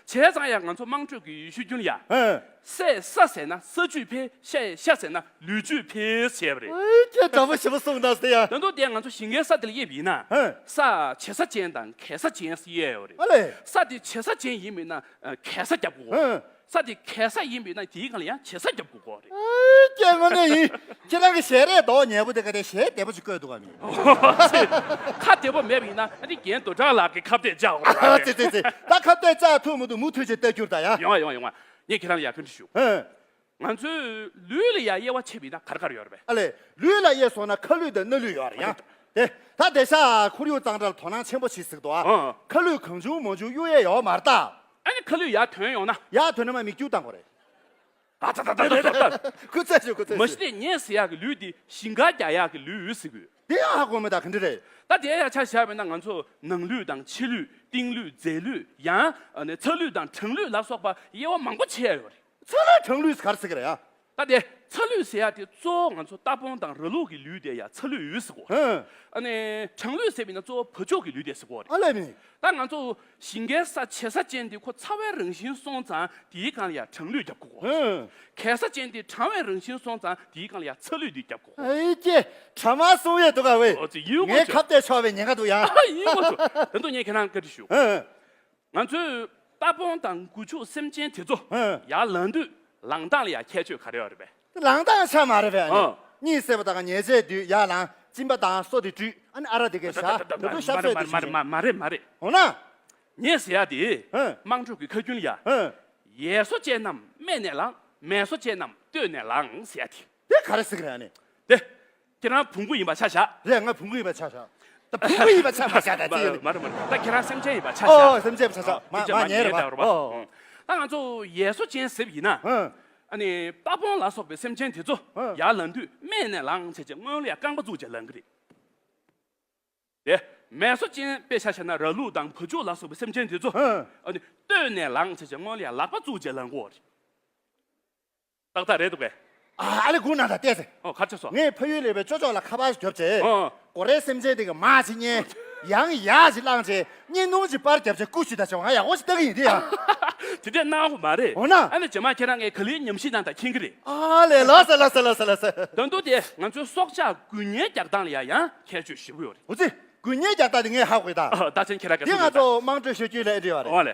བྱས་ཙང་ཡང་ང་ཚོ་དམངས་ཁྲོད་ཀྱི་ཤོད་རྒྱུན་ལ་ཡ། ཧེ། ཟས་ས་ཟས་ན་ས་བཅུད་འཕེལ། ཤ་ཡ་ཤ་ཟས་ན་ལུས་བཅུད་འཕེལ་བྱས་པ་རེད། ཨེ་ཁྱེད་འདྲ་པོ་ཞེ་པོ་གསུངས་གནང་སྟེ་ཡ། ད་དུང་དེ་ང་ཚོ་ཞིང་ཁའི་ས་དེ་ལ་དབྱེ་བ་ཡིན་ན། ཧེ། ས་བྱེ་ས་ཅན་དང་གེ་ས་ཅན་ཟེར་དབྱེ་ཡོད་རེད། ཨ་ལས། ས་དེ་བྱེ་ས་ཅན་ཡིན་མིན་ན་གེ་ས་རྒྱབ་དགོས། ཧེ། ས་དེ་གེ་ས་ཡིན་པས་ན་དེའི་སྒང་ལ་ཡང་བྱེ་ས་རྒྱབ་དགོས་ཀྱི་རེད། ཨེ་ཀྱེ་དངོས་གནས་ཡིན། ཁྱེད་རང་གི་ཞལ་རས་མདོག་ཉེས་པོ་དེ་ག་དེ་ཞལ་བདེ་པོ་ཅིག་བཀོད་འདུག་ག་མི། ཁ་བདེ་པོ་མེད་པ་ཡིན་ན་ཨ་ནི་རྒན་རྡོ་གྲགས་ལགས་ཀྱི་ཁ་བརྡས་བཅག་འོང་ར། ཙི་ཙི་ཙི། ད་ཁ་བརྡས་བཅག་ཐུབ་མི་འདུག་མུ་མཐུད་ཅིག་བལྟ་རྒྱུར་ད་ཡ། ཡོང་བ་ཡོང་བ་ཡོང་བ། ངས་ཁྱེད་རང་ལ་ཡ་བཀའ་འདྲི་ཞུ། ཨེ། ང་ཚོའི་ལུས་ལ་ཡ་དབྱེ་བ་ཕྱེ་བ་ཡིན་ན་ག་རེ་ག་རེ་ཡོད་རེད་པས། ཨ་ལས། ལུས་ལ་དབྱེ་སོང་ན་ཁ་ལུས་དང་སྣ་ལུས་ཡོད་རེད་ཡ། ཨ་ལས། དེ། ད་དེང་སང་ཁོར་ཡུག་གཙང་སྦྲ་ལ་དོ་སྣང་ཆེན་པོ་བྱེད་ཟེར་འདུག་ཨ། ཨ། ཁ་ལུད་གང་བྱུང་མང་བྱུང་གཡུག་ཡས་ཡོད་མ་རེད་ད། ཨ་ནི་ཁ་ལུད་ཡར་ཐོན་ཡོང་ན། ཡར་ཐོན་ན་མ་མིག་ཆུ་བཏང་དགོས་རེད། ཨ་ད་ད་ད་ད་ད། ཁུ་ཚ་ཞུ་ཁུ་ཚ་ཞུ། མ་གཞི་ནས་ཉལ་ཟེར་ཡག་གི་ལུད་དེ་ཞིང་ཁར་རྒྱག་ཡག་གི་ལུད་ཟེར་དགོས། དེ་ཡང་ཧ་གོ་མེད་ད་ག་འདྲ་རེད། ད་དེ་ཡང་ཆ་བཞག་པ་ཡིན་ན་ང་ཚོ་ནང་ལུད་དང་ཕྱི་ལུད། གཏིང་ལུད་རྫས་ལུད། ཡང་ཨ་ནི་ཚ་ལུད་དང་གྲང་ལུད་ལ་སོགས་པ་དབྱེ་བ་མང་པོ་ཕྱེ་ཡ་ཡོད་རེད། ཚ་ལུད་གྲང་ལུད་ཟེར་ག་རེ་ཟེར་གི་རེད་ཡ། ད་དེ་ཚ་ལུད་ཟེར་ཡ་དེ་གཙོ་བོ་ང་ཚོ་རྟ་བོང་དང་ར་ལུག་གི་ལུད་དེ་ཡ་ཚ་ལུད་ཟེར་གོ། ཧུམ། ཨ་ནི་གྲང་ལུད་ཟེར་བ་ཡིན་ན་གཙོ་བོ་བ་ཕྱུགས་ཀྱི་ལུད་དེ་ཟེར་གོ་རེད། ཨ་ལས་མི། ད་ང་ཚོ་ཞིང་ཁའི་ས་བྱེ་ས་ཅན་དེ་ཁོ་ཚ་བའི་རང་བཞིན་སོང་ཙང་དེའི་སྒང་ལ་ཡ་གྲང་ལུད་རྒྱབ་དགོས་གོ། ཧུམ། གད་ས་ཅན་དེ་གྲང་བའི་རང་བཞིན་སོང་ཙང་དེའི་སྒང་ལ་ཡ་ཚ་ལུད་དེ་རྒྱབ་དགོས་གོ། ཨེ་ཀྱེ། གྲ་མ་སོང་ཡས་འདུག་ག་ཝེ། ཨོ་ཙི་ཡིན་གོ་ངའི་ཆོ། ཁ་གཏད་ཆོག་པའི་ཉེན་ཁ་འདུག་ཡ། ཨ་ཡིན་གོ་ཆོ། ད་དུང་ངས་ཁྱེད་རང་བཀའ་འདྲི་ཞུ། ཧུམ། ང་ཚོས་རྟ་བོང་དང་སྒོ་ཕྱུགས་སེམས་ཅན་དེ་ཚོ་ཧུམ། ཡར་ལངས་དུས་ལངས་སྟངས་ལ་ཡ་ཁྱད་ཆོས་ག་རེ་ཡོད་རེད་པས། ལངས་སྟངས་ཆ་མ་རེད་པས། ཨ། གཉིད་སད་པ་དང་ཉལ་ཆས་དུས་ཡར་ལངས་གཅིན་པ་དང་སོ་དེ་བཀྲུས་ཨ་ནི་ཨ་ར་དེ་གས་བཞག་ད་དུང་ཤ་ཚོད་དེ་མ་རེད་མ་རེད་མ་རེད། འོ་ན། ངས་ཟེར་ཡ་དེ་ཧུམ། དམངས་ཁྲོད་ཀྱི་ཁ་རྒྱུན་ལ་ཡ། ཧུམ། ཡས་སོ་ཅན་རྣམས་སྨད་ནས་ལངས། མས་སོ་ཅན་རྣམས་སྟོད་ནས་ལངས་ཟེར་ཡ་དེ། དེ་ག་རེ་ཟེར་གི་རེད་ཨ་ནི། དེ། ཁྱེད་རང་བོང་བུ་ཡིན་པ་ཆ་བཞག་རེད་ང་བོང་བུ་ཡིན་པ་ཆ་བཞག་ད་བོང་བུ་ཡིན་པ་ཆ་མ་བཞག་ད་ཅི་ཡོད་མ་རེད་མ་རེད། ད་ཁྱེད་རང་སེམས་ཅན་ཡིན་པ་ཆ་བཞག་ཨོ་སེམས་ཅན་ཡིན་པ་ཆ་བཞག་མ་མ་ཉལ་རེད་པ་ཨོ། ད་ང་ཚོ་ཡས་སོ་ཅན་ཟེར་བ་ཡིན་ན། ཨ་ནི་རྟ་བོང་ལ་སོགས་པའི་སེམས་ཅན་དེ་ཚོ་ཡར་ལངས་དུས་སྨད་ནས་ལངས་བྱས་བྱས་སྔོན་ལ་ཡ་རྐང་པ་བཙུགས་བྱས་ལངས་གི་རེད། དེ་མས་སོ་ཅན་དཔེ་ཆ་བཞག་ན་ར་ལུག་དང་བ་ཕྱུགས་ལ་སོགས་པའི་སེམས་ཅན་དེ་ཚོ་ཨ་ནི་སྟོད་ནས་ལངས་བྱས་བྱས་སྔོན་ལ་ཡ་ལག་པ་བཙུགས་བྱས་ལངས་གོ་རེད། ཏག་ཏག་རེད་འདུག་གས། ཨ་ཨ་ལེ་སྒུག་གནང་དང་བལྟས་ཟེར། ཨོ་ག་རེ་བྱས་སོང་། ངས་ཕ་ཡུལ་ལས་པའི་ཅོ་ཅོ་ལ་ཁ་པར་བརྒྱབ་བྱས། ཨོ། སྒོ་རའི་སེམས་ཅན་དེ་ག་མར་ཅིག་བསྙལ། ཡང་ཡར་ཅིག་བླངས་བྱས་བསྙལ་སྣུམ་ཅིག་པར་བརྒྱབ་བྱས་སྐུ་ཞུ་ད་བྱས་ང་ཡག་པོ་ཞིག་ལྟ་གི་ཡིན་དེ་ཡ། དེ་འདྲས་གནང་དགོས་མ་རེད། འོ་ན། ཨ་ནི་རྗེས་མ་ཁྱེད་རང་ངས་ག་ལེར་ཉམས་ཞིབ་གནང་དང་མཁྱེན་གི་རེད། ཨ་ལས་ལགས་སོ་ལགས་སོ་ལགས་སོ་ལགས་སོ། ད་དུང་དེ་ང་ཚོའི་སྲོག་ཆགས་འགུལ་བརྙན་རྒྱག་སྟངས་ལ་ཡ་ཡང་ཁྱད་ཆོས་ཞེ་པོ་ཡོད་རེད། འོ་ཙི། འགུལ་བརྙན་རྒྱག་སྟངས་དེ་ངས་ཧ་གོ་ཡོད་ད། ཨ་ད་ཆེན་ཁྱེད་རང་ག་དེ་ཚོད་ང་ཡོད་ད། ཚོ་དམངས་ཁྲོད་ཤོད་རྒྱུན་ལ་ཨེ་འདྲི་བ་རེད། འོ་ལེ།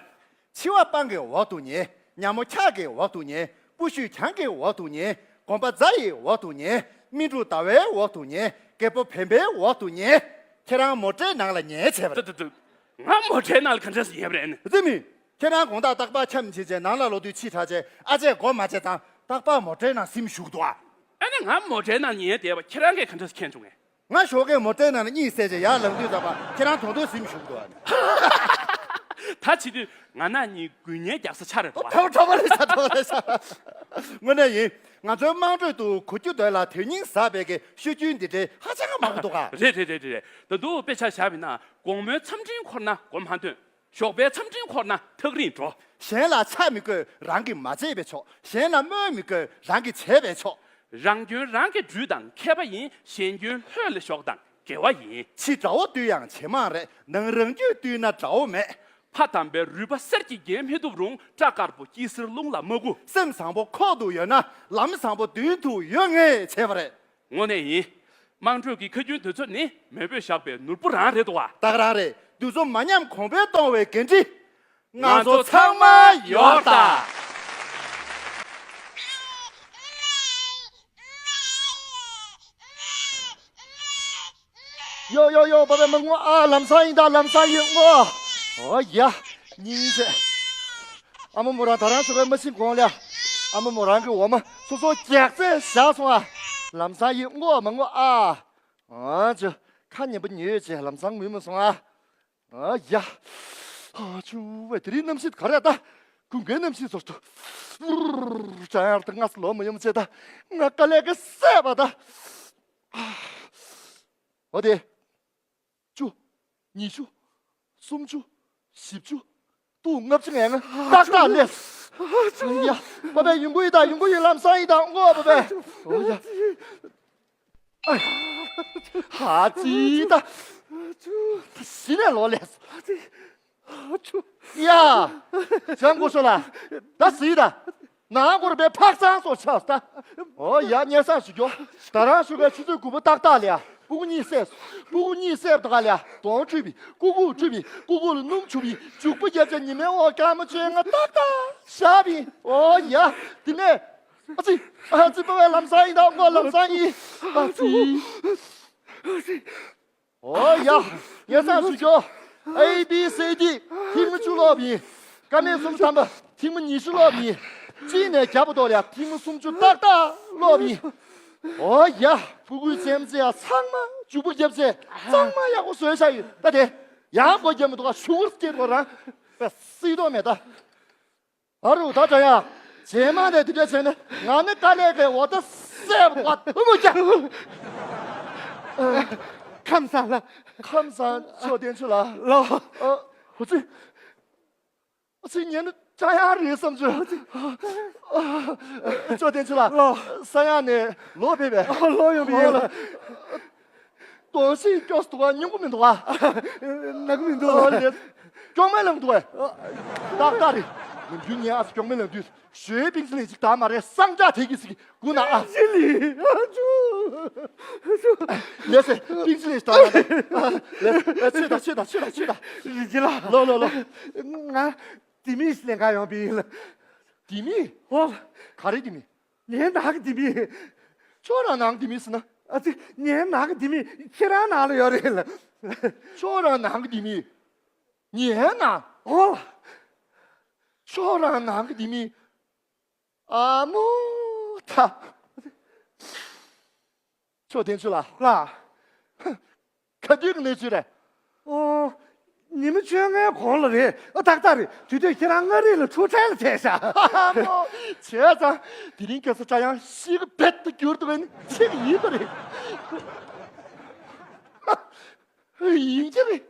འཆི་བ་སྤང་གི་འོག་ཏུ་ཉལ། ཉ་མོ་འཁྱག་གི་འོག་ཏུ་ཉལ། པུ་ཤུད་གྱང་གི་འོག་ཏུ་ཉལ། གོམ་པ་རྫ་ཡི་འོག་ཏུ་ཉལ། སྨིན་དྲུག་ཟླ་བའི་འོག་ཏུ་ཉལ། རྒད་པོ་བེམ་པོའི་འོག་ཏུ་ཉལ། ཁྱེད་རང་མོ་ཊའི་ནང་ལ་ཉལ་བྱས་པ་རེད། ད་ད་ད། ང་མོ་ཊའི་ནང་ལ་ག་འདྲས་སེ་ཉལ་བ་རེད་ཨ་ནི། རྩེ་མི། ཁྱེད་རང་དགོང་དག་རྟག་པར་འཁྱམས་བྱས་བྱས་ནང་ལ་ལོག་དུས་ཕྱི་དྲགས་བྱས་ཨ་ཅེ་སྒོ་མ་ཕྱེ་ཙང་རྟག་པར་མོ་ཊའི་ནང་སིམ་བཞུགས་འདུག་ཨ། ཨ་ནི་ང་མོ་ཊའི་ནང་ཉལ་བསྡད་པ་ཁྱེད་རང་གིས་ག་འདྲས་སེ་མཁྱེན་བྱུང་ངས། ང་ཞོགས་ཀས་མོ་ཊའི་ནང་ལ་གཉིད་སད་བྱས་ཡར་ལངས་དུས་ཙམ་པ་ཁྱེད་རང་དོང་དུ་སིམ་བཞུགས་འདུག་ཨ་ནི། ད་བྱེད་དུས་ང་ན་ནི་འགུལ་བརྙན་རྒྱག་ས་ཆགས་རེད་འདུག་ཨ། ཁྲོ་ཁྲོ་བ་རེད་ཤག་ཁྲོ་བ་རེད་ཤག་དངོས་གནས་ཡིན། ང་ཚོའི་དམངས་ཁྲོད་དུ་གོ་རྒྱུ་འདོད་ལ་དོན་སྙིང་ཟབ་པའི་གི་ཤོད་རྒྱུན་འདི་འདྲའི་ཧ་ཅང་གི་མང་པོ་འདུག་ག་རེད་རེད་རེད་རེད། ད་དུང་དཔེ་ཆ་བཞག་པ་ཡིན་ན་དགོང་མོའི་མཚམས་སྤྲིན་འཁོར་ན་སྒོ་མ་འདོན། ཞོགས་པའི་མཚམས་སྤྲིན་འཁོར་ན་ཐག་རིང་འགྲོ། གཞན་ལ་ཆགས་མི་དགོས་རང་གིས་མ་བྱས་པས་ཆོག་གཞན་ལ་སྨོད་མི་དགོས་རང་གིས་བྱས་པས་ཆོག་རང་སྐྱོན་རང་གིས་འབྲུ་དང་མཁས་པ་ཡིན། གཞན་སྐྱོན་ལྷོད་ལ་ཞོག་དང་དགེ་བ་ཡིན། ཕྱི་དགྲ་བོ་བཏུལ་ཡང་ཇེ་མང་རེད། ནང་རང་རྒྱུད་བཏུལ་ན་དགྲ་བོ་མེད། ཕ་དམ་པའི་རུས་པ་གསེར་གྱིས་བརྒྱན་མི་ཐུབ་རུང་སྐྲ་དཀར་པོ་སྐྱི་སེར་རླུང་ལ་མ་རྒུ། སེམས་བཟང་པོ་ཁོག་ཏུ་ཡོད་ན་ལམ་བཟང་པོ་མདུན་དུ་ཡོད་ངེས་བྱས་པ་རེད། དངོས་གནས་ཡིན། དམངས་ཁྲོད་ཀྱི་ཁ་རྒྱུན་དུས་ཚོད་ནི་མེས་པོས་བཞག་པའི་ནོར་བུ་རང་རེད་དོ། ད་ག་རང་རེད། དུས་ཚོད་མ་ཉམས་གོང་འཕེལ་གཏོང་བའི་འགན་འཁྲི། ང་ཚོ་ཚང་མ་ཡོད་ད། ཡོ་ཡོ་ཡོ་བ་བའི་མི་ངོ་ཨ་ལམ་སང་ཡིན་ད་ལམ་སང་ཡིན་ངོ་། ཨོ་ཡ། སྙིང་རྗེ། ཨ་མ་མོ་རང་ད་རང་ཞོགས་པའི་མ་ཕྱིན་གོང་ལ། ཨ་མ་མོ་རང་གི་འོ་མ་སོ་སོ་རྒྱགས་ཚད་བཞག་སོང་ཨ། ལམ་སང་ཡིན་ངོ་མ་ངོ་ཨ། ཨ་ཅོ། ཁ་ཉན་པ་ཉོས་བྱས་ལམ་སང་ངུས་མ་སོང་ཨ། ཨ་ཡ། ཨ་ཆུ་བས་དེ་རིང་གནམ་གཤིས་ག་རེ་ད། དགུན་ཁའི་གནམ་གཤིས་ཚོར་དུ། ཀྲང་ཡར་དང་ང་སུ་ལོ་མ་ཡོང་བྱས་ད། ང་དཀའ་ལས་ཀྱི་སད་པ་ད། ཨོ་དེ། བཅུ། ཉི་ཤུ། སུམ་ཅུ། བཞི་བཅུ། དུ་ལྔ་བཅུ་ངན་ང་ཏག་ཏག་ལས། ཨ་ཡ། པ་པའི་ཡུང་གུ་ཡི་དང་ཡུང་གུ་ཡི་ལམ་སང་ཡི་དང་ཨོ་པ་པའི། ཨོ་ཡ། ཨ་ཡ། ཧ་ཙི་ད། གཞི་ནས་ལོག་ལས། ཡ། ཅང་གོ་ཤོ་ལ། ད་སི་ད། ནང་སྐོར་པའི་འཕག་ཚང་སོགས་ཆགས་ད། ཨོ་ཡ་སྙན་སེང་ཞུ་རྒྱོ། ད་རང་ཞུ་བའི་ཆུ་ཚོད་དགུ་པོ་ཏག་ཏག་ལས། སྤུ་གུ་གཉིད་སད། སྤུ་གུ་གཉིད་སད་ད་ག་ལས། དོང་བཀྲུས་པའི་ཀུ་ཀུ་བཀྲུས་པའི་ཀུ་ཀུ་ལ་སྣུམ་བྱུག་པའི་བྱུག་པ་རྒྱབ་བྱས་ཉི་མའི་འོག་སྐར་མ་བཅོ་ལྔ་ཏག་ཏག་བཞག་པའི། ཨོ་ཡ། དེ་ནས། ཨ་ཙི། ཨ་ཙི་པ་བའི་ལམ་སང་ཡིན་དང་ངོ་ལམ་སང་ཡིན། ཨ་ཙི། ཨོ་ཡ། ངས་སང་ཞུ་རྒྱོ། ཨེ་བི་སི་ཌི། ཐེངས་མ་བཅུ་ཀློག་པ་ཡིན། ཀ་མད་སུམ་ཐམ་པ། ཐེངས་མ་ཉི་ཤུ་ཀློག་པ་ཡིན། གཅིག་ནས་བརྒྱ་བར་དུ་ལ་ཐེངས་མ་སུམ་ཅུ་ཏག་ཏག་ཀློག་པ་ཡིན། ཨོ་ཡ། ཕྲུ་གུའི་སེམས་ཅན་ཡ་ཚང་མ་བྱུག་པ་བརྒྱབ་བྱས་གཙང་མ་ཡག་པོ་བཟོས་བཞག་ཡོད་ད་དེ། ཡང་སྒོ་བརྒྱབ་མི་འདུག་ག་ཤུ་གུར་སྐྱེས་པ་རང་། སྲིད་དོགས་མེད་ད། ཨ་རུ་ད་དྲ་ཡ། རྗེས་མ་ནས་དེ་འདྲ་བྱས་ན་ང་ནི་དཀའ་ལས་ཀའི་འོ་ད་སེབ་བ་ཐུ་མུ་ཀྱ། ཁམས་བཟང་ལ། ཁམས་བཟང་ཆོས་ལྡན་ཆུ་ལ། ལོ། ཨ། ཧུ་ཙི། ཨ་ཙི་ཉན་ནི་ སྟག་ཡང་རེད་བསམ་བྱུང་། ཅོ་བསྟན་ཆོས་ལགས། ལོ། ས་ཡ་ནས་ལོག་ཕེབས་པས། ལོག་ཡོང་པ་ཡིན། ལོ། གདོང་ཞིག་སྐྱོ་སུ་འདུག་པ། སྙུང་གི་མི་འདུག་པ། ན་གི་མི་འདུག་པ། ལོ་ལེ། སྐྱོ་མེད་ལངས་འདུག་པ། ཏག་ཏག་རེད། ནམ་རྒྱུན་ངས་ཨ་ཙི་སྐྱོ་མེད་ལངས་དུས་ཞོའི་པིང་སི་ལིན་ཅིག་དག་མ་རེད། སང་ཅག་དེ་གི་སི་གི་དགུ་ན་ཨ། ཅི་ལི། ཨ་ཅུ། ལེ་སེ། པིང་སི་ལིན་ཅིག་དག་མ་རེད། ལེ་སེ། ཆོས་དང་ཆོས་དང་ཆོས་དང་ཆོས་དང་། རིན་ཆེན་ལགས། ལོ་ལོ་ལོ། ང་ལྡེ་མིག་ལེན་ག་ཡོང་པ་ཡིན་ལགས། ལྡེ་མིག་ཨོ། ག་རེ་ལྡེ་མིག་ངའི་ནང་གི་ལྡེ་མིག་ཁྱོད་རང་ནང་གི་ལྡེ་མིག་ཟེར་ན། ཨ་ཙི། ངའི་ནང་གི་ལྡེ་མིག་ཁྱེད་རང་ནང་ལ་ཡོད་རེད་ལགས། ཁྱོད་རང་ནང་གི་ལྡེ་མིག་ངའི་ནང་། ཨོ། ཁྱོད་རང་ནང་གི་ལྡེ་མིག་ཨ་མོ་ད། ཅོ་བསྟན་ཆོས་ལགས། ལགས། ག་དུས་ཀྱི་གནས་ཚུལ་རེད། ཨོ། ཉི་མ་བཅོ་ལྔའི་གོང་ལ་རེད། ཨ་ཏག་ཏག་རེད། དུས་ཚོད་ཁྱེད་རང་མངའ་རིས་ལ་ཆུ་ཚན་ལ་བྱས་ཤག་ཨ་མོ། བྱས་ཙང་དེ་རིང་ཁ་སང་སྐྲ་དབྱངས་ཤིག་གི་རྦད་དེ་གྱུར་འདུག་པ་ནི་ཁྱེད་ཀྱི་ཡིན་པ་རེད། ཡིན་གྱི་རེད།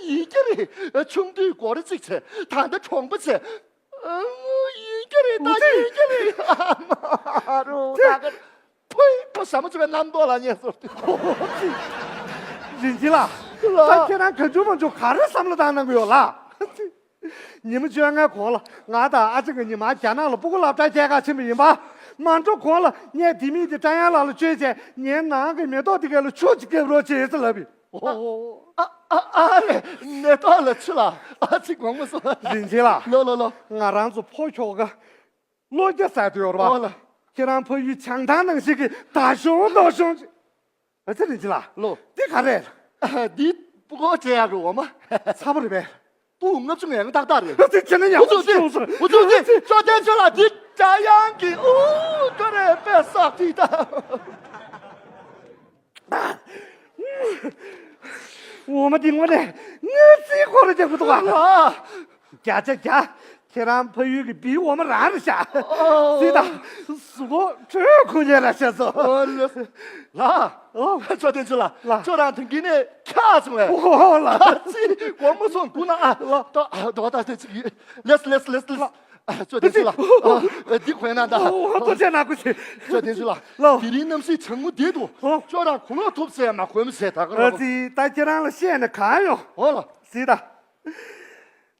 ཡིན་གྱི་རེད། ཆུང་དུས་སྒོ་ར་གཅིག་བྱས། ད་ལྟ་གྲོང་པ་བྱས། ཨ་མོ། ཡིན་གྱི་རེད་ད། ཡིན་གྱི་རེད། ཨ་མ་རོ་ད་ག་ཕུའི་ཕོ་ཞྭ་མོ་བྱས་པའི་རྣམ་རྟོག་ལ་ངས་སོ། རིན་ཆེན་ལགས། ལགས། ད་ཁྱེད་རང་ག་ཚོད་མ་ཚོད་ག་རེ་བསམ་བློ་བཏང་གནང་གི་ཡོད་ལགས། ཉི་མ་བཅོ་ལྔའི་གོང་ལ་ང་དང་ཨ་ཅག་གཉིས་མར་རྒྱ་ནག་ལ་སྤུ་གུ་སློབ་གྲྭར་སྐྱེལ་ག་ཕྱིན་པ་ཡིན་པ། མ་འགྲོ་གོང་ལ་ངས་ལྡེ་མིག་དེ་སྐྲ་དབྱངས་ལགས་ལ་བཅོལ་བྱས། ངའི་ནང་གི་མེ་ཏོག་དེ་ག་ལ་ཆུ་ཅིག་བརྒྱབ་རོགས་བྱེད་ཟེར་ལབ་པས། ཨོ། ཨ་ཨ་རེ། མེ་ཏོག་ལ་ཆུ་ལ་ཨ་ཙི་དགོངས་མ་སོང་། རིན་ཆེན་ལགས། ལོ་ལོ་ལོ། ང་རང་ཚོ་ཕོ་ཁྱོ་ག་བློ་རྒྱ་ཟེར་དུ་ཡོད་རེད་པ། ཨོ་ལ། ཁྱེད་རང་ཕ་ཡུལ་བྱང་ཐང་ནང་བཞིན་གྱི་ད་གཞོང་མདོག་གཞོང་ཅིག་ཨ་ཙི་རིན་ཆེན་ལགས། ལོ། འདི་ག་རེད། འདི་སྤུ་གུ་སྤྲད་ཡག་གི་འོ་མ། ཚ་པོ་རེད་པས། སྤུ་ལྔ་བཅུ་ང་ལྔ་ཏག་ཏག་རེད། ཨ་ཙི་བྱས་ན་ཡག་པོ་ཞིག་བྱུང་སོང་། འུ་ཚོ་ཅི་ཅོ་ཅན་ཅོ་ལ་འདི་འདྲ་ཡང་གི་ཨུ་ཀ་རེ་པས་སག་ཅིག་ད། འོ་མ་འདི་དངོས་གནས་ངའི་རྩིས་ཁོ་ར་རྒྱག་གི་འདུག་ག་ཨ། བརྒྱ་ཆ་བརྒྱ། ཁྱེད་རང་ཕ་ཡུལ་གྱི་བིའུ་འོ་མ་རང་རེད་ཤག་ཨོ། སྲིད་དང་། གཟུགས་པོ་དྲོད་ཁོང་ཡས་ར་ཤག་སོ། ཨོ་ལགས། ལགས། ཨོ། ཅོ་བསྟན་ཆོས་ལགས། ལགས། ཁྱོད་རང་ཐང་གི་ནས་ཁྱག་སོང་ངས། ཨོ་ལགས། ཨ་ཙི་དགོངས་མ་སོང་དགུ་ན་ཨ། ལགས། ད་ད་ད་ཅིག་ཡོད། ལེས་ལེས་ལེས་ལེས། ཨ། ཅོ་བསྟན་ཆོས་ལགས། ཨ། འདི་གོན་ན་ད། ཨོ་ཨོ་ཐུགས་རྗེ་གནང་། ཅོ་བསྟན་ཆོས་ལགས། ལགས། དེ་རིང་གནམ་གཤིས་གྲང་མོ་བསྡད་འདུག་ཨོ། ཁྱོད་རང་གོས་ལོག་ཐུབ་ཟེར་མ་གོན་མི་བྱེད་ད་ག་རོགས། ཨ་ཙི་ད་ཁྱེད་རང་ལ་བཤད་ནས་གང་ཡོང་། ཨོ་ལགས། སྲིད་དང་།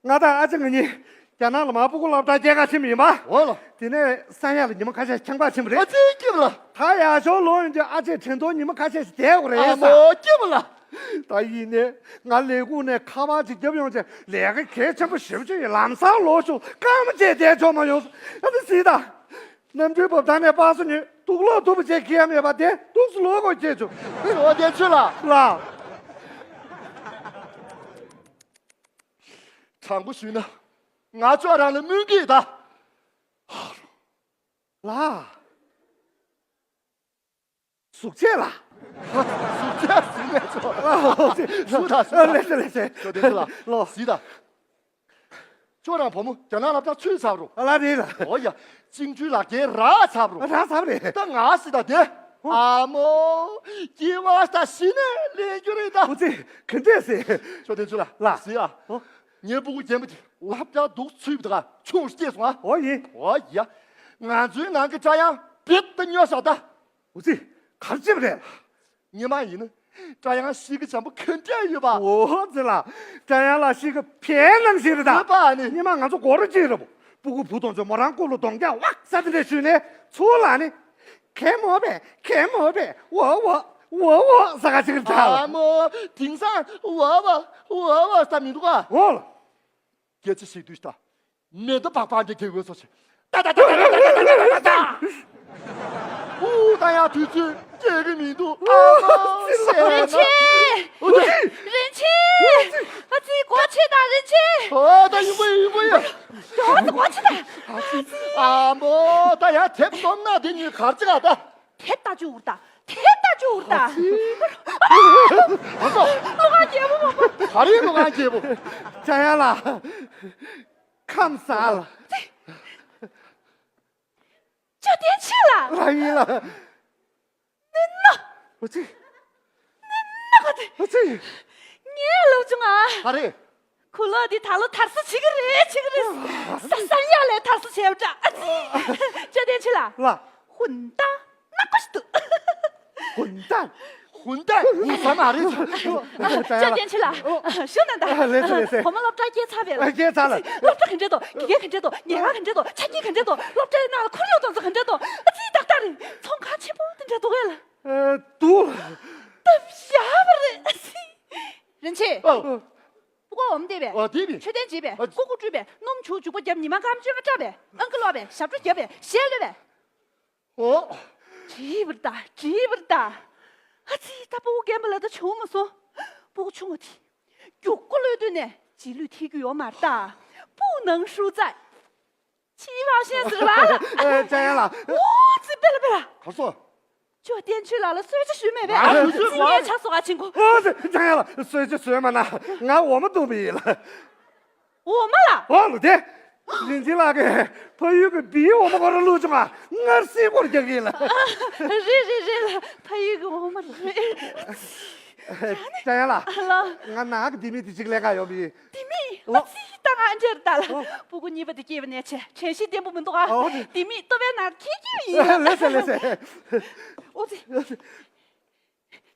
ང་དང་ཨ་ཅག་ང་གཉིས་རྒྱ་ནག་ལ་མར་སྤུ་གུ་སློབ་གྲྭར་སྐྱེལ་ག་ཕྱིན་པ་ཡིན་པ། འོ་ལགས། དེ་ནས་ས་ཡ་ལ་ཉི་མ་ཁ་ཤས་ཁྱང་པ་ཕྱིན་པ་རེད། ཨ་ཙི་སྐྱིད་པ་ལ། ད་ཡར་ཞོར་ལོག་ཡོང་དུས་ཨ་ཅེ་དྲན་ཐོག་ཉི་མ་ཁ་ཤས་ཤིག་བསྡད་དགོས་རེད་ཨ་ས། མོ་སྐྱིད་པ་ལ། ད་ཡིན་ནས་ང་ལས་ཁུངས་ནས་ཁ་པར་ཅིག་བརྒྱབ་ཡོང་བྱས། ལས་ཀ་གལ་ཆེན་པོ་ཞེ་པོ་ཅིག་ཡོད། ལམ་སང་ལོག་ཤོག་སྐར་མ་བརྒྱད་བསྡད་ཆོག་མ་ཡོང་། ཨ་ཙི་སྲིད་དང་། གནམ་གྲུའི་བབས་ཐང་ནས་པ་སེ་ཉོས། དུག་ལོག་ཐུག་པ་བྱས་ཁྱེར་ཡ་མེད་པ་དེ་འདུག་སེ་ལོག་དགོས་སྐྱེས་བྱུང་། ཨོ་དེ་ཚོད་ལ། ལགས། དྲང་པོ་ཞུས་ན། ང་ཅོ་རང་ལ་སྨོན་གྱི་ད། ལགས། གཟུགས་བྱད་ལ། གཟུགས་བྱད་གཟུགས་མེད་ཚོ། ཨོ་ཙི། གཟུགས་དང་གཟུགས་དང་། ལེ་ཤ་ལེ་ཤ། ཅོ་དེ་ཚོད་ལ། ལོ། གཟིགས་དང་། ཅོ་རང་བུ་མོ་རྒྱ་ནག་སློབ་གྲྭ་ཚུད་ཚར་རོ། ཨ་ལ་རེད་ལ། ཨོ་ཡ། གཅིག་འཕྲུལ་ལག་འཁྱེར་རག་ཚར་རོ། རག་ཚར་རེད། ད་ང་སྲིད་ད་དེ། ཨ་མོ། སྐྱེ་བ་ད་གཞི་ནས་ལེན་རྒྱུ་རེད་ད། ཨོ་ཙི། ག་འདྲས་ཟེར། ཅོ་དེ་ཚོད་ལ། ལ། གཟིགས་ཨ། ཨོ། ངའི་སྤུ་གུ་རྒན་པོ་དེ་སློབ་གྲྭ་འདུག་ཚུད་པ་ད་ག་ཆུང་སྐྱེས་སོང་ཨ། ཨོ་ཡིན། ཨོ་ཡ། ང་ཚོའི་ནང་གི་སྐྲ་དབྱངས་རྦད་དེ་སྨྱོ་ཤག་ད། ཨོ་ཙི། ག་རེ་བྱས་པ་རེད། ཉི་མ་ཡིན་ན། སྐྲ་དབྱངས་གཤིས་ཀ་འཇམ་པོ་ག་འདྲས་ཡོད་པ། ཨོ་ཙི་ལ། སྐྲ་དབྱངས་ལགས་གཤིས་ཀ་བལ་ནང་བཞིན་རེད་ད། ཡོད་པ་ནི། ཉི་མ་ང་ཚོ་སྒོ་ར་གཅིག་རེད་པོ། སྤུ་གུ་བུ་དང་ཚོ་མོ་རང་སྐུ་ལ་གདོང་རྒྱག་ཝག་ས་དེ་འདྲས་ཞུས་ནས་ཚུར་ལ་ནི། གད་མོ་བས་གད་མོ་བས་འོ་འོ་འོ་འོ་ཟ་ག་ཅིག་རེད་ད། ཨ་མོ། དེང་སང་འོ་འོ་འོ་འོ་ཟ་མི་འདུག་ག་ཨོ་ལ། སྐད་ཆ་བཤད་དུས་ད། མེ་མདའ་བག་བག་འདྲ་གྱེར་དགོས་སོ་ཆེ། ཏ་ཏ་ཏ། ཨུ་ད་ཡང་དུས་ཚོད་སྐྱེལ་གི་མི་འདུག་ཨ་མ་སེ་ན། རིན་ཆེན། ཨུ་ཏི། རིན་ཆེན། ཨ་ཙི་སྒོ་ཕྱེ་དང་རིན་ཆེན། ཨོ་ད་ཡིན་པ་ཡིན་པ་ཡ། ཡང་སྒོ་ཕྱེ་དང་། ཨ་མོ་ད་ཡང་དེབ་སྟོང་ན་དེ་གཉིས་གར་ཅི་ག་ད། དེབ་ལྟ་རྒྱུ་འུར་ད། དེབ་ལྟ་རྒྱུ་འུར་ད། ཨ་ཙི། ཨ་ཙི། མོ་གང་རྒྱལ་པོ་མོ་མོ། ག་རེ་མོ་གང་རྒྱལ་པོ། ཅ་ཡ་ལ། ཁམས་ཟ་ལ། ཅོ་བསྟན་ཆོས་ལ། ལ་ཡིན་ལ། ནི་ན། ཨ་ཙི། ནི་ན་ག་དེ། ཨ་ཙི། ངའི་སློབ་ཆུང་ཨ། ག་རེ། ཁུ་ལོ་འདི་ད་ལོ་དར་སྲོལ་བྱེད་ཀྱི་རེད། བྱེད་ཀྱི་རེད། ས་ས་ཡ་ལས་དར་སྲོལ་བྱས་པ་འདྲ། ཨ་ཙི། ཅོ་ཏན་ཆོས་ལགས། ལགས། ཧུན་ཏ་ནག་པོ་ཞིག་འདུག་ཧུན་ཏ། ཧུན་ཏ། ཧུན་ས་མ་རེད། ཅོ་ཏན་ཆོས་ལགས། ཞུ་ན་ད། ལགས་སེ་ལགས་སེ། གོང་མ་སློབ་གྲྭ་སྐྱེལ་ཚར་བས་ལགས། སྐྱེལ་ཚར་ལགས། སློབ་གྲྭ་ག་འདྲས་འདུག་དགེ་རྒན་ག་འདྲས་འདུག་ཉལ་ཁང་ག་འདྲས་འདུག་ཆ་རྐྱེན་ག་འདྲས་འདུག་སློབ་གྲྭའི་ནང་ལ་ཁོར་ཡུག་དང་ཚོ་ག་འདྲས་འདུག་ཨ་ཙི། ཏག་ཏག་རེད། ཚོང་ཁང་ཆེན་པོ་དེ་འདྲས་འདུག་གས་ལགས། ཨ། འདུག་སྟབས་ཡག་པ་རེད། ཨ་ཙི། རིན་ཆེན། ཨོ། སྤུ་གུ་འོ་མ་འདེབས་པས། ཨོ་འདེབས་པས། མཆོད་རྟེན་བྱེད་པས། ཨོ་ཀུ་ཀུ་བཀྲུས་པས། སྣུམ་བྱུག་བྱུག་པ་བརྒྱབ། ཉི་མ་སྐར་མ་བཅོ་ལྔ་བཀྲ་བས། ཨང་ཀི་ཀློག་པས། ཞབས་བྲོ་བརྒྱབ་པས། གཞས་གློད་པས། ཨོ། བྲིས་པར་ལྟ། བྲིས་པར་ལྟ། ཨ་ཙི། ད་སྤུ་གུ་རྒན་པ་ལ་ད་བྱུང་མ་སོང་། སྤུ་གུ་ཆུང་བ་དེ་རྒྱུག་ཀུ་ལོས་དུས་ནས་རྗེས་ལུས་ཐེབས་རྒྱུ་ཡོད་མ་རེད་ད། སྤུ་ནང་ཧྲུའུ་ཙའི། ཆི་ལའོ་ཤན་ཟེར་བ་ལ། ཨེ། འཇམ་དབྱངས་ལགས། ཨོ་ཙི། པེ་ལ་པེ་ལ། ག་སོ། ཅོ་ཏན་ཆོས་ལགས་ལ་གསོལ་ཇ་ཞུས་མེད་པས། ང་གསོལ་ཇ་ཅི་ངའི་ཆ་སོགས་ཨ་ཆེན་ཁུ། ཨོ་ཙི། འཇམ་དབྱངས་ལགས། གསོལ་ཇ་ཟོས་མ་གནང་། ང་འོ་མ་བཏུང་བ་ཡིན་ལགས། འོ་མ་ལགས། ཨོ་ལགས་ཏེ། རིན་ཆེན་ལགས་ཀྱིས་ཕ་ཡུལ་གྱི་བིའི་འོ་མ་ཁོ་རང་བླུགས་བྱུང་ང་། སྔར་སྲིད་སྐོར་རྒྱག་གི་ཡིན་ལགས། རེད་རེད་རེད་ལགས། ཕ་ཡུལ་གྱི་འོ་མ་རེད། འཇམ་དབྱངས་ལགས། ལགས། ང་ནང་གི་ལྡེ་མིག་དེ་གཅིག་ལེན་ག་ཡོང་བ་ཡིན། ལྡེ་མིག། ཨོ། ཨ་ཙི། ད་ང་འདྲེར་ལྟ་ལ། ཨོ། སྤུ་གུ་གཉིས་པ་དེ་སྐྱེས་པ་ནས་བྱས་དྲན་ཤེས་བརྟན་པོ་མི་འདུག་ཨ། ཨོ། ལྡེ་མིག་ལྟོ་བའི་ནང་ཁྱེར་གྱི་ཡིན། ལགས་སེ་ལགས་སེ། ཨོ་ཙི།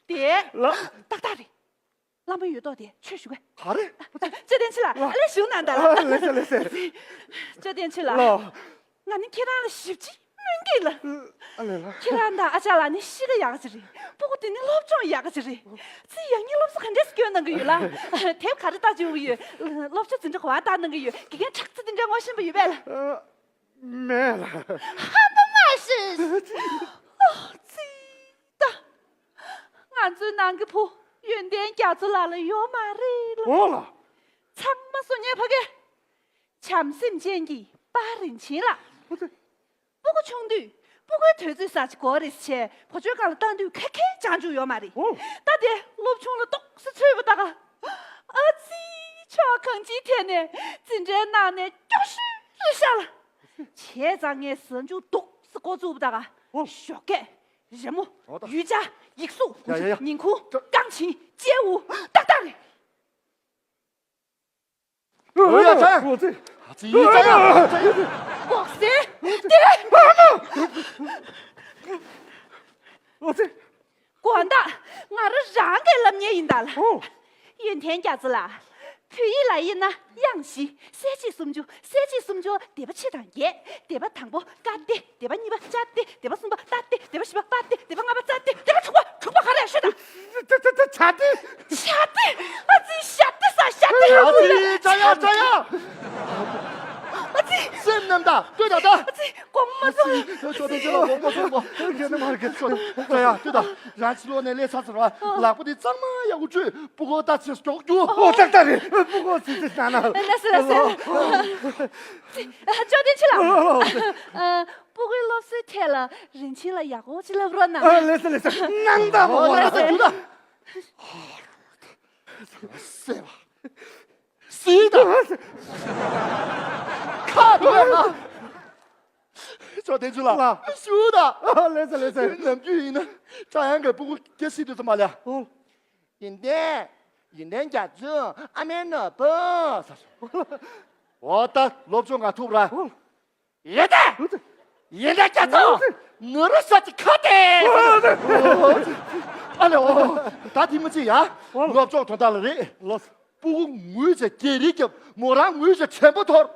དེ། ལགས། ཏག་ཏག་རེད། བླ་མ་ཡོད་དོ་དེ་ཆོས་ཞུ་ག་ག་རེ། ཅོ་ཏན་ཆོས་ལགས། ལགས། ཨ་ལས་ཞུ་ན་ད་ལ། ཨ། ལགས་སེ་ལགས་སེ། ཅོ་ཏན་ཆོས་ལགས། ལགས། ང་ནི་ཁྱེད་རང་ལ་ཞེ་པོ་ཅིག་སྨོན་གྱི་ལགས། ཨ་ལས་ལགས། ཁྱེད་རང་དང་ཨ་ཅག་ལགས་ནི་གཤིས་ཀ་ཡག་ག་ཅིག་རེད། སྤུ་གུ་དེ་ནི་སློབ་སྦྱོང་ཡག་ག་ཅིག་རེད། ཚེ་ཡང་སྙིང་སློབ་གསོ་ག་འདྲས་སྐྱོན་གནང་གི་ཡོད་ལགས། དེབ་ག་རེ་ལྟ་བཅུག་གི་ཡོད། སློབ་སྦྱོང་འཛིན་གྲྭ་ག་པར་ལྟ་གནང་གི་ཡོད། དགེ་རྒན་ཁྲག་རྩ་དེ་འདྲ་ངོ་ཤེས་པ་ཡོད་པས་ལགས། ཨ། མེད་ལགས། ཧམ་པ་མ་བཤད། ཨོ་ཙི། ད་ང་ཚོའི་ནང་གི་བུ་ཡོན་ཏན་རྒྱ་མཚོ་ལགས་ལ་ཡོད་མ་རེད་ལགས། འོ་ལགས། ཚང་མ་སུ་ཉེ་ཕ་གི། བྱམས་སེམས་ཅན་གྱི་པར་རིན་ཆེན་ལགས། ཨོ་ཙི། སྤུ་གུ་ཆུང་དུས་སྤུ་གུའི་དུས་ཚོད་ཟ་ཅིག་གོ་རེ་བྱས་གོ་ཆོད་སྒང་ལ་བཏང་དུས་ཁ་ཁའི་ཅང་ཅུ་ཡོད་མ་རེད། ཨོ། ད་དེ་སློབ་ཆུང་ལ་ཏོག་ཙམ་ཚུད་པ་ད་ག་ཨ་ཙི། ཕྱོགས་གང་ཅིའི་ཐད་ནས་འཛིན་གྲྭའི་ནང་ནས་སྐྱོ་ཤོས་རེད་ཤག་ལགས། བྱས་ཙང་ངས་ཟ་འཇུ་འདུག་སེ་འགོ་བཙུགས་པ་ད་ག་ཨོ། ཞོགས་ཀས། རི་མོ། ཨོ་ད། ཡུལ་ལྗགས། ཡིག་གཟུགས། ཡ་ཡ་ཡ། ཉིང་ཁུ། ཀྲ། རྐང་བྱིན། དཔྱལ་བ། ཏག་ཏག་རེད། ཨོ་ཡ། ཨོ་ཙི། ཨ་ཙི། ཡིན་ཙང་ཡ། ཨོ་ཙི། འོག་སེ། དེ། ཨོ་ཙི། དགོངས་དག་ང་རང་རང་གིས་ལབ་མཁན་ཡིན་ད་ལགས། ཨོ། ཡོན་ཏན་རྒྱ་མཚོ་ལགས། བོད་ཡིག་ལ་དབྱེ་ན་དབྱངས་བཞི། གསལ་བྱེད་སུམ་ཅུ། གསལ་བྱེད་སུམ་ཅུ་སྡེ་པ་ཕྱེད་དང་བརྒྱད། སྡེ་པ་དང་པོ་ཀ་སྡེ། སྡེ་པ་གཉིས་པ་ཅ་སྡེ། སྡེ་པ་གསུམ་པ་ཏ་སྡེ། སྡེ་པ་བཞི་པ་པ་སྡེ། སྡེ་པ་ལྔ་པ་ཙ་སྡེ། སྡེ་པ་དྲུག་པ། དྲུག་པ་ག་རེ་ཤོད་དང་། ད་ད་ད་ད་བྱ་སྡེ། བྱ་སྡེ། ཨ་ཙི། བྱ་སྡེ་ས། བྱ་སྡེ། ཨ་ཙི། ཅ་ཡ། ཅ་ཡ། ཨ་ཙི། སེམས་རྣམ་དག་ལྟོས་དང་ད། ཨ་ཙི། དགོངས་མ་ཚོམ། ཅོ་ཏན་ཆོས་ལགས། དགོངས་མ་ཚོམ་གོ། ཅ་ཡ་ལྟོས་དང་། རང་ཕྱི་ལོགས་ནས་སླེབས་ཚར་ཟེར་བ། ལག་པ་དེ་གཙང་མ་ཡག་པོ་བཀྲུས། སྤུ་གུ་ད་ཅིག་མགྱོགས་རྒྱུགས། ཨོ་ཏག་ཏག་རེད། སྤུ་གུ་ཙི་ཙི་ན་ན། ལགས་སེ་ལགས་སེ། ཅོ་ཏན་ཆོས་ལགས། ཨ། སྤུ་གུའི་སློབ་གསོའི་ཐད་ལ་རིན་ཆེན་ལ་ཡག་པོ་ཅིག་ལབ་རོགས་གནང་། ཨ། ལགས་སེ་ལགས་སེ། གནང་དང་། ཨོ་ལགས་སེ། ལགས་སེ། སེ་བ། སི་ད། ཁ་དོག་ཡག་ན། ཅོ་ཏན་ཆོས་ལགས། ལགས། ཞུ་ད། ཨ། ལགས་སེ་ལགས་སེ། ནམ་རྒྱུན་ཡིན་ན་ཀྲ་ཡང་གི་སྤུ་གུ་སྐྱེ་སྲིད་དུས་ཙམ་པ་ལ། ཨོ། ཡོན་ཏན། ཡོན་ཏན་རྒྱ་མཚོ། ཨ་མའི་ནོར་བུ། ཟེར། འོ་ད་སློབ་སྦྱོང་ག་ཐུབ་ར། ཨོ། ཡོན་ཏན། ཡོན་ཏན་རྒྱ་མཚོ། ནོར་བུ་ཤ་ཅིག་ཁ་ཏེ། ཨ་ལེ། འོ། ད་དེ་མི་ཚེ་ཡ། སློབ་སྦྱོང་དོན་དག་ལ་རེད། ལགས། སྤུ་གུ་ངུས་བྱས་རྒྱལ་རིགས་རྒྱབ། མོ་རང་ངུས་བྱས་དྲན་པ་འཐོར།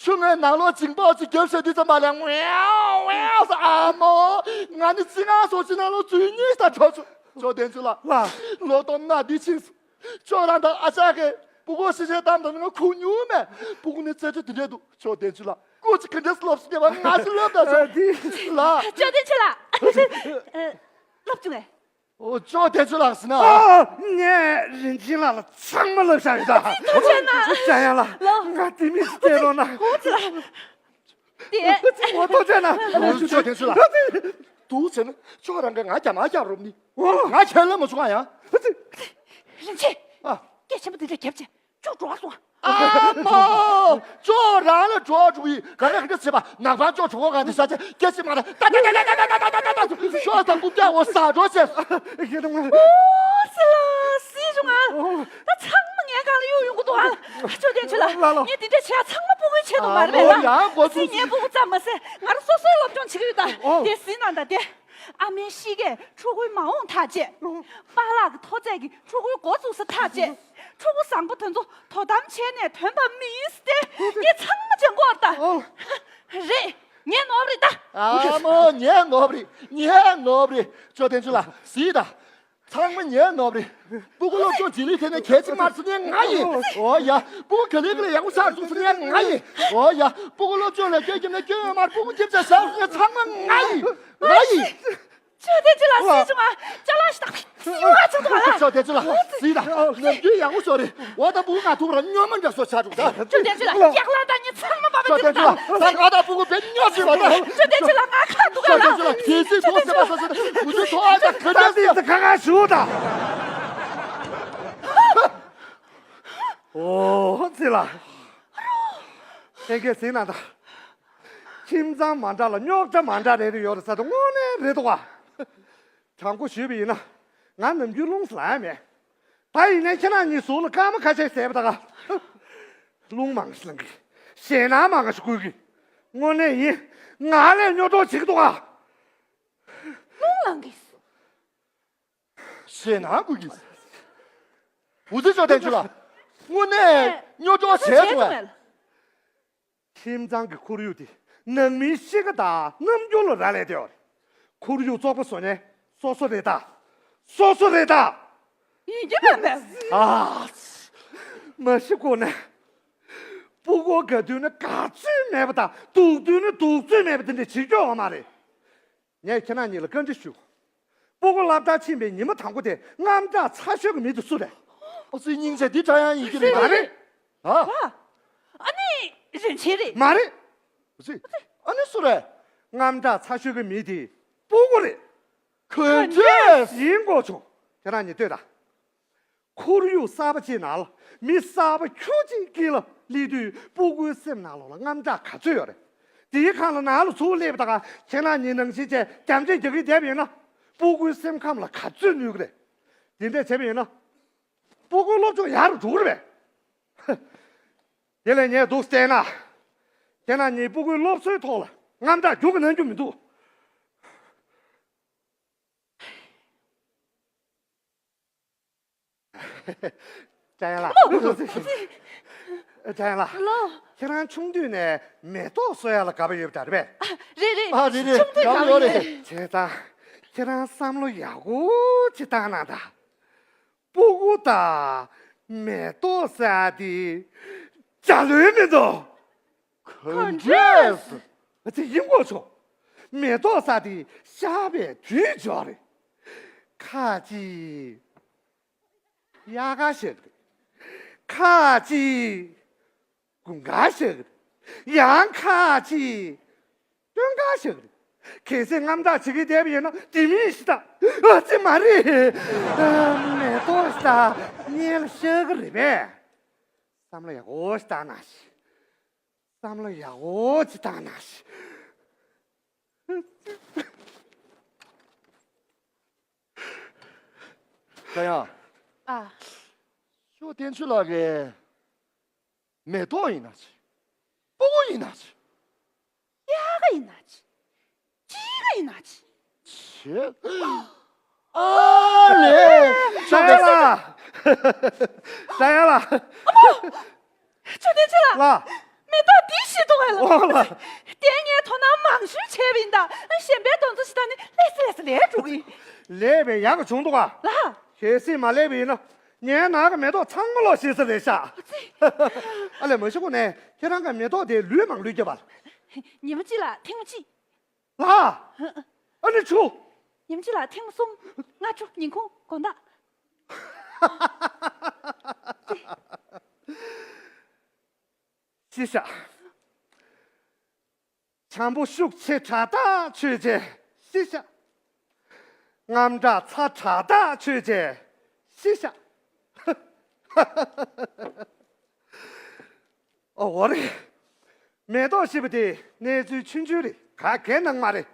ཆུ་ངོས་ནང་ལོགས་འཇིང་པོ་ཅིག་རྒྱབ་བྱས་དུས་ཙམ་པ་ལ་ངུའོ་ངུའོ་ཟེར། ཨ་མོ། ང་ནི་ཅི་ང་སོ་ཅི་ནང་ལོགས་འཛུལ་ཉེས་ད་གྲོགས་ཚོ། ཅོ་ཏན་ཆོས་ལགས། ལགས། ལོ་ཏོག་ན་འདི་ཕྱིན་སོང་། ཁྱོད་རང་དང་ཨ་ཅག་གིས་སྤུ་གུ་ཤི་ཆད་བཏང་དང་ང་ཁུག་མྱོང་མེད། སྤུ་གུ་ནི་རྩེད་འཇོ་དེ་འདྲས་འདུག་ཅོ་ཏན་ཆོས་ལགས། སྐུ་ཅི་ག་འདྲས་ལོབས་སོང་ངས་ང་ཅི་ལོབས་ད་ཟེར། ལགས། ཅོ་ཏན་ཆོས་ལགས། ལོབས་བྱུང་ངས། ཨོ། ཅོ་ཏན་ཆོས་ལགས་ཟེར་ན། ཨ། ངས་རིན་ཆེན་ལགས་ལ་ཚང་མ་ལབ་བཞག་ཡོད་ད། ཐུགས་རྗེ་གནང་། འཇམ་དབྱངས་ལགས། ལོ། ང་ལྡེ་མིག་ཅིག་སྟེར་རོགས་གནང་། ཨོ་ཙི་ལགས། དེ། ཨོ་ཐུགས་རྗེ་གནང་། ཅོ་ཏན་ཆོས་ལགས། འདུག་ཟེར་ན་ཁྱོད་རང་གིས་ང་རྒྱ་མ་རྒྱག་རོགས་ནི། ཨོ། ང་ཁྱེད་ལ་མ་བྱུང་ང་ཡང་། ཨོ་ཙི། རིན་ཆེན། ཨ། སྐད་ཆེན་པོ་འདི་འདྲ་རྒྱབ་བྱས། ཅོ་འགྲོ་སོང་། ཨ་མ། ཅོ་རང་ལ་འགྲོ་འགྲོ་ཡི་ག་རེ་ག་འདྲ་བྱེད་པ། ནག་པང་ཅོ་གྲོགས་ག་འདི་ཤ་ཆེ་སྐད་ཆེ་མ་རེད། ད་ད་ད་ཤོག་ད་རྐུབ་བཀྱག་འོ་ཟ་འགྲོ་བྱས། ཨོ་ཙི་ལ་སྲིད་བྱུང་ང་། ད་ཚང་མ་ངའི་སྒང་ལ་གཡུག་ཡོང་གི་འདུག་ཨ། ཅོ་ཏན་ཅོ་ལགས། ལགས་ལགས། ངས་འདི་འདྲ་བྱས་ཚང་མ་སྤུ་གུའི་ཆེད་དུ་མ་རེད་པས་ལགས། ཨོ་ཡ། འགོ་ཚུགས། ངའི་སྤུ་གུ་ཙམ་མ་ཟད་ང་རང་སོ་སོའི་སློབ་སྦྱོང་བྱེད་ཀྱི་ཡོད་ད། ཨོ། དེ་གཟིགས་གནང་ད་དེ། ཨ་མའི་གཤིས་ཀས་ཕྲུ་གུའི་མ་འོངས་ཐག་བཅད། པཱ་ལགས་ཀྱི་མཐོ་ཚད་ཀྱིས་ཕྲུ་གུའི་འགོ་བཙུགས་ས་ཐག་བཅད། ཕྲུ་གུ་བཟང་པོ་དེ་ཚོ་དོ་དམ་བྱས་ནས་ཐོན་པ་མིན་ཟེར་ཏེ་ངས་ཚང་མ་མཇལ་གོ་ད། ཨོ། རེད། ངའི་ནོར་བུ་རེད་ད། ཨ་མོ། ངའི་ནོར་བུ་རེད། ངའི་ནོར་བུ་རེད། ཅོ་ཏན་ཅོ་ལགས་གཟིགས་ད། ཚང་མ་ངའི་ནོར་བུ་རེད། སྤུ་གུ་སློབ་སྦྱོང་བྱེད་ལུགས་དེ་ནས་གལ་ཆེ་མ་ཚོ་ནས་ང་ཡིན། ཨོ་ཡ། སྤུ་གུ་ག་ལེ་ག་ལེ་ཡག་པོ་ཆགས་འདུག་ཚོ་ནས་ང་ཡིན། ཨོ་ཡ། སྤུ་གུ་སློབ་སྦྱོང་ལ་སྐྱོན་རྒྱབ་ནས་སྐྱོན་ཡོད་མ་རེད། སྤུ་གུ་སྐྱིད་ཆ་ཟ་ཚོ་ནས་ཚང་མ་ང་ཡིན། ང་ཡིན། ཅོ་ཏན་ཅོ་ལགས་གཟིགས་བྱུང་ང་། ཅ་ལག་ཞིག་དང་། ཡོང་བ་ཆུང་དུ་བ་ལ། ཅོ་ཏན་ཅོ་ལགས་གཟིགས་དང་། ནམ་རྒྱུན་ཡག་པོ་ཤོར་རེད། འོ་ད་སྤུ་གུ་ང་ཐུག་ར་སྨྱོན་མ་འདྲ་བཟོ་ཆགས་འདུག་ད། ཅོ་ཏན་ཅོ་ལགས་ཡག་ལ་ད་ངས་ཚང་མ་པ་པ་ཅོ་ཏན་ཅོ་ལགས་ད་ང་ད་སྤུ་གུ་བེད་སྨྱོ་ཅིག་བ་ད། ཅོ་ཏན་ཅོ་ལགས་ང་ཁ་འདུག་ག་ལ། ཅོ་ཏན་ཅོ་ལགས་དེ་སྲིད་ཐོག་ཚེ་པ་ས་ས་ད་མུ་ཚོད་ཐོག་ཨ་ད་ག་ད་འདྲ་སྲིད་ད་ཁ་ཁ་ཞུ་ད། ཨོ་ཙི་ལ། ཁྱེད་ཀྱིས་ཟིན་ན་ད། ཁྱིམ་ཚང་མ་འདྲ་ལ་རྙོག་དྲ་མ་འདྲ་རེ་རེ་ཡོད་རེད་ཟེར་དུས་དངོས་གནས་རེད་འདུག་ག། དྲང་པོ་ཞུས་པ་ཡིན་ན། ང་ནམ་རྒྱུན་རླུང་ཟ་ཡ་མེད། ད་ཡིན་ནའི་ཁྱེད་རང་གཉིས་ཟུར་ལ་སྐར་མ་ཁ་ཤས་བཟས་པ་ད་ག། རླུང་མང་ཞིག་ལངས་གི། ཞེད་སྣང་མང་ཞིག་སྐུལ་གི། དངོས་གནས་ཡིན། ང་ལས་རྙོག་གྲ་བྱེད་ཀྱི་འདུག་ག། རླུང་ལངས་གི། ཞེད་སྣང་སྐུལ་གི། འུ་ཚོ་ཅོ་ཏན་ཅོ་ལགས་དངོས་གནས་རྙོག་གྲ་བྱས་བྱུང་བས། ཁྱིམ་ཚང་གི་ཁོར་ཡུག་དེ་ནང་མིའི་གཤིས་ཀ་དང་རྣམ་འགྱུར་ལ་རག་ལས་བསྡད་ཡོད་རེད། ཁོར་ཡུག་བཙོག་པ་བཟོ་མཁན་སོ་སོ་རེད་ད། སོ་སོ་རེད་ད། ཡིན་གྱི་མེད་པས། ཨ། མ་གཞི་ཁོ་ན། སྤུ་གུ་དགའ་དུས་ན་དགའ་ཚོད་མེད་པ་དང་སྡུག་དུས་ན་སྡུག་ཚོད་མེད་པ་དེ་འདྲ་བྱེད་རྒྱུ་ཡོད་མ་རེད། ངས་ཁྱེད་རང་གཉིས་ལ་བཀའ་འདྲི་ཞུ། སྤུ་གུ་སློབ་གྲྭར་ཕྱིན་པའི་ཉི་མ་དང་པོ་དེ་དངངས་སྐྲག་ཚ་ཤོས་ཀྱི་མི་དེ་སུ་རེད། ཨོ་ཙི། སྙིང་རྗེ། འདི་ཁྲ་ཡང་ཡིན་གྱི་རེད། མ་རེད། ཨ། ཨ་ནི་རིན་ཆེན་རེད། མ་རེད། ཨོ་ཙི། ཨ་ནི་སུ་རེད། དངངས་སྐྲག་ཚ་ཤོས་ཀྱི་མི་དེ་སྤུ་གུ་རེད། ག་འདྲས། ཡིན་དགོས་བྱུང་། ཁྱེད་རང་གཉིས་ལྟོས་དང་། ཁོར་ཡུག་གསར་པ་ཅིག་ནང་ལ་མི་གསར་པ་ཁྱུ་གཅིག་དཀྱིལ་ལ་སླེབས་དུས་སྤུ་གུའི་སེམས་ནང་ལོགས་ལ་དངངས་སྐྲག་ག་ཚོད་ཡོད་རེད། དེའི་སྒང་ལ་ནང་ལ་ཚུར་སླེབས་པ་དང་ཁྱེད་རང་གཉིས་ནང་བཞིན་བྱས་རྒྱབ་འགྲིག་རྒྱག་གི་བསྡད་པ་ཡིན་ན། སྤུ་གུའི་སེམས་ཁམས་ལ་ག་ཚོད་གནོད་གི་རེད། དེ་འདྲས་བྱས་པ་ཡིན་ན། སྤུ་གུའི་སློབ་སྦྱོང་ཡག་རུ་འགྲོ་གི་རེད་པས། དེ་ལས་ངས་འདུག་བལྟས་ན། ཁྱེད་རང་གཉིས་སྤུ་གུའི་སློབ་གསོའི་ཐོག་ལ་དངངས་སྐྲག་རྒྱུག་གི་གནང་རྒྱུ་མི་འདུག་ཅ་ཡན་ལགས། ཅ་ཡན་ལགས། ལོ། ཁྱེད་རང་ཆུང་དུས་ནས་མེ་ཏོག་གསོ་ཡ་ལ་དགའ་པོ་ཡོད་པ་འདྲ་རེད་པས། ཨ། རེད་རེད། ཨ། རེད་རེད། ཆུང་དུས། དགའ་པོ་ཡོད་རེད། བྱས་ཙང་ཁྱེད་རང་བསམ་བློ་ཡག་པོ་ཅིག་བཏང་གནང་དང་། སྤུ་གུ་དང་མེ་ཏོག་ཟེར་ཡ་དེ་འཇའ་ལུས་མི་འདུག་ག་འདྲས། ཨ་ཙི། ཡིན་དགོས་བྱུང་། མེ་ཏོག་ཟེར་དེ་ཤར་བའི་དུས་ཅིག་ཡོད་རེད། ཁ་ཅིག་དབྱར་ཁ་ཤར་གི་རེད། ཁ་ཅིག་དགུན་ཁ་ཤར་གི་རེད། ཡང་ཁ་ཅིག་སྟོན་ཁ་ཤར་གི་རེད། གལ་སྲིད་དངངས་སྐྲག་བྱེད་ཀྱི་བསྡད་པ་ཡིན་ན་དེ་མིན་ཞིག་ད། ཨ་ཙི། མ་རེད། མེ་ཏོག་ཞིག་ད་སྔོན་ལ་ཤར་གི་རེད་པས། བསམ་བློ་ཡག་པོ་ཞིག་བཏང་གནང་ཞིག་བསམ་བློ་ཡག་པོ་ཅིག་བཏང་གནང་ཞིག་ད་ཡང་། ཨ། ཤོ་བསྟན་ཆོས་ལགས་ཀྱིས་མེ་ཏོག་ཡིན་ན་ཅི། སྤུ་གུ་ཡིན་ན་ཅི། དབྱར་ཁ་ཡིན་ན་ཅི། དཔྱིད་ཀ་ཡིན་ན་ཅི། ཆེ། ཨ་ལས། ད་ཡང་ལ། ད་ཡང་ལ། ཨ་ཕོ། ཆུ་ཐེན་ཆེ་ལ། ལ། མེ་ཏོག་འདི་ཞིག་འདུག་གས་ལ། ཨོ་ལ། དེ་ངས་དོ་སྣང་མང་ཤོས་བྱས་པ་ཡིན་ད། གཞན་པའི་དོན་ཚོ་ཞིག་ད་ནི་ལེ་སི་ལེ་སི་ལས་འགྲོ་གི་ཡིན། ལས་པའི་ཡག་ག་བྱུང་འདུག་ག་ལ། གལ་སྲིད་མ་ལས་པ་ཡིན་ན་ངའི་ནང་གི་མེ་ཏོག་ཚང་མ་ལོག་ཤེས་ས་རེད་ཤག་ཨ་ཙི། ཨ་ལས། མ་གཞི་ཁོ་ནས་ཁྱེད་རང་གི་མེ་ཏོག་དེ་ལུས་མང་ལུས་རྒྱབ་པ། ཉི་མ་གཅིག་ལ་ཐེངས་མ་གཅིག་ལ། ཨ་ནི་ཆུ། ཉིན་གཅིག་ལ་ཐེངས་མ་གསུམ། ལྔ་བཅུ། ཉིན་གུང་། དགོང་དག་ཤི་ཤ། བྱམས་པོ་ཤུགས་ཆེ་དྲག་ཐག་ཆོད་བྱས་ཤི་ཤ། དངངས་སྐྲག་ཚ་དྲག་ཐག་ཆོད་བྱས་ཤི་ཤ། ཨོ་འོ་རེད། མེ་ཏོག་ཤི་བ་དེ་གནས་ཚུལ་ཆུང་ཆུང་རེད། ག་གེ་གནང་མ་རེད།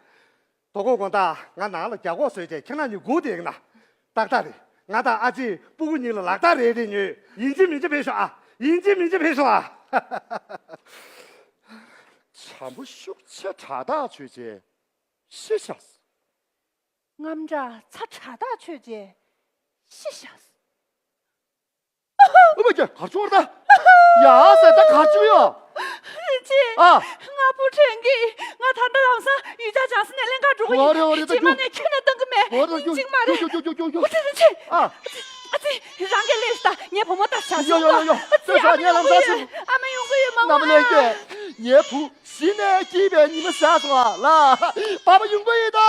དོ་དགོང་དགོང་དག་ང་ནང་ལ་རྒྱ་གོག་བཟོས་བྱས་ཁྱེད་རང་གཉིས་སྒུག་བསྡད་ཀྱི་ན། ཏག་ཏག་རེད། ང་དང་ཨ་ཅེས་སྤུ་གུ་གཉིས་ལ་ལག་རྟགས་རེ་རེ་ཉོས། ཡིན་གཅིག་མིན་གཅིག་ཕེབས་ཤོག་ཨ། ཡིན་གཅིག་མིན་གཅིག་ཕེབས་སོང་ཨ། བྱམས་པོ་ཤུགས་ཆེ་དྲག་ཐག་ཆོད་རྗེས་ཤི་ཤག་རྔམ་དྲག་ཚ་དྲག་ཐག་ཆོད་རྗེས་ཤི་ཤག་ཨ་མ་ཀྱ་གར་བྱུང་བ་ད། ཡ་ཟེར་ད་གར་བྱུང་ཡོད། རིན་ཆེན། ཨ། ང་བུ་དྲན་གི། ང་ད་ལྟ་ལམ་སང་ཡུལ་གྱར་བྱང་ས་ནས་ལེན་གར་འགྲོ་གི་ཡིན། རྗེས་མ་ནས་ཁྱོན་ནས་བཏང་གི་མེད། ཡིན་གཅིག་མ་རེད། ཡོ་ཡོ་ཡོ་ཡོ་ཡོ། ཨ་ཙི། རང་གིས་ལས་ད་ངའི་བུ་མོ་ལྟར་བྱ་ཡོ་ཡོ་ཡོ་ཡོ། ཨ་ཙི། ཨ་མ་ཡོང་གི་ཡོད་མ། ཨ་མ་ལས་ཀྱི། ངའི་བུ་གཞི་ནས་སྐྱིད་པའི་ཉི་མ་ཤར་སོང་ཨ་ལ། པ་པ་ཡོང་གི་ཡོད་ད།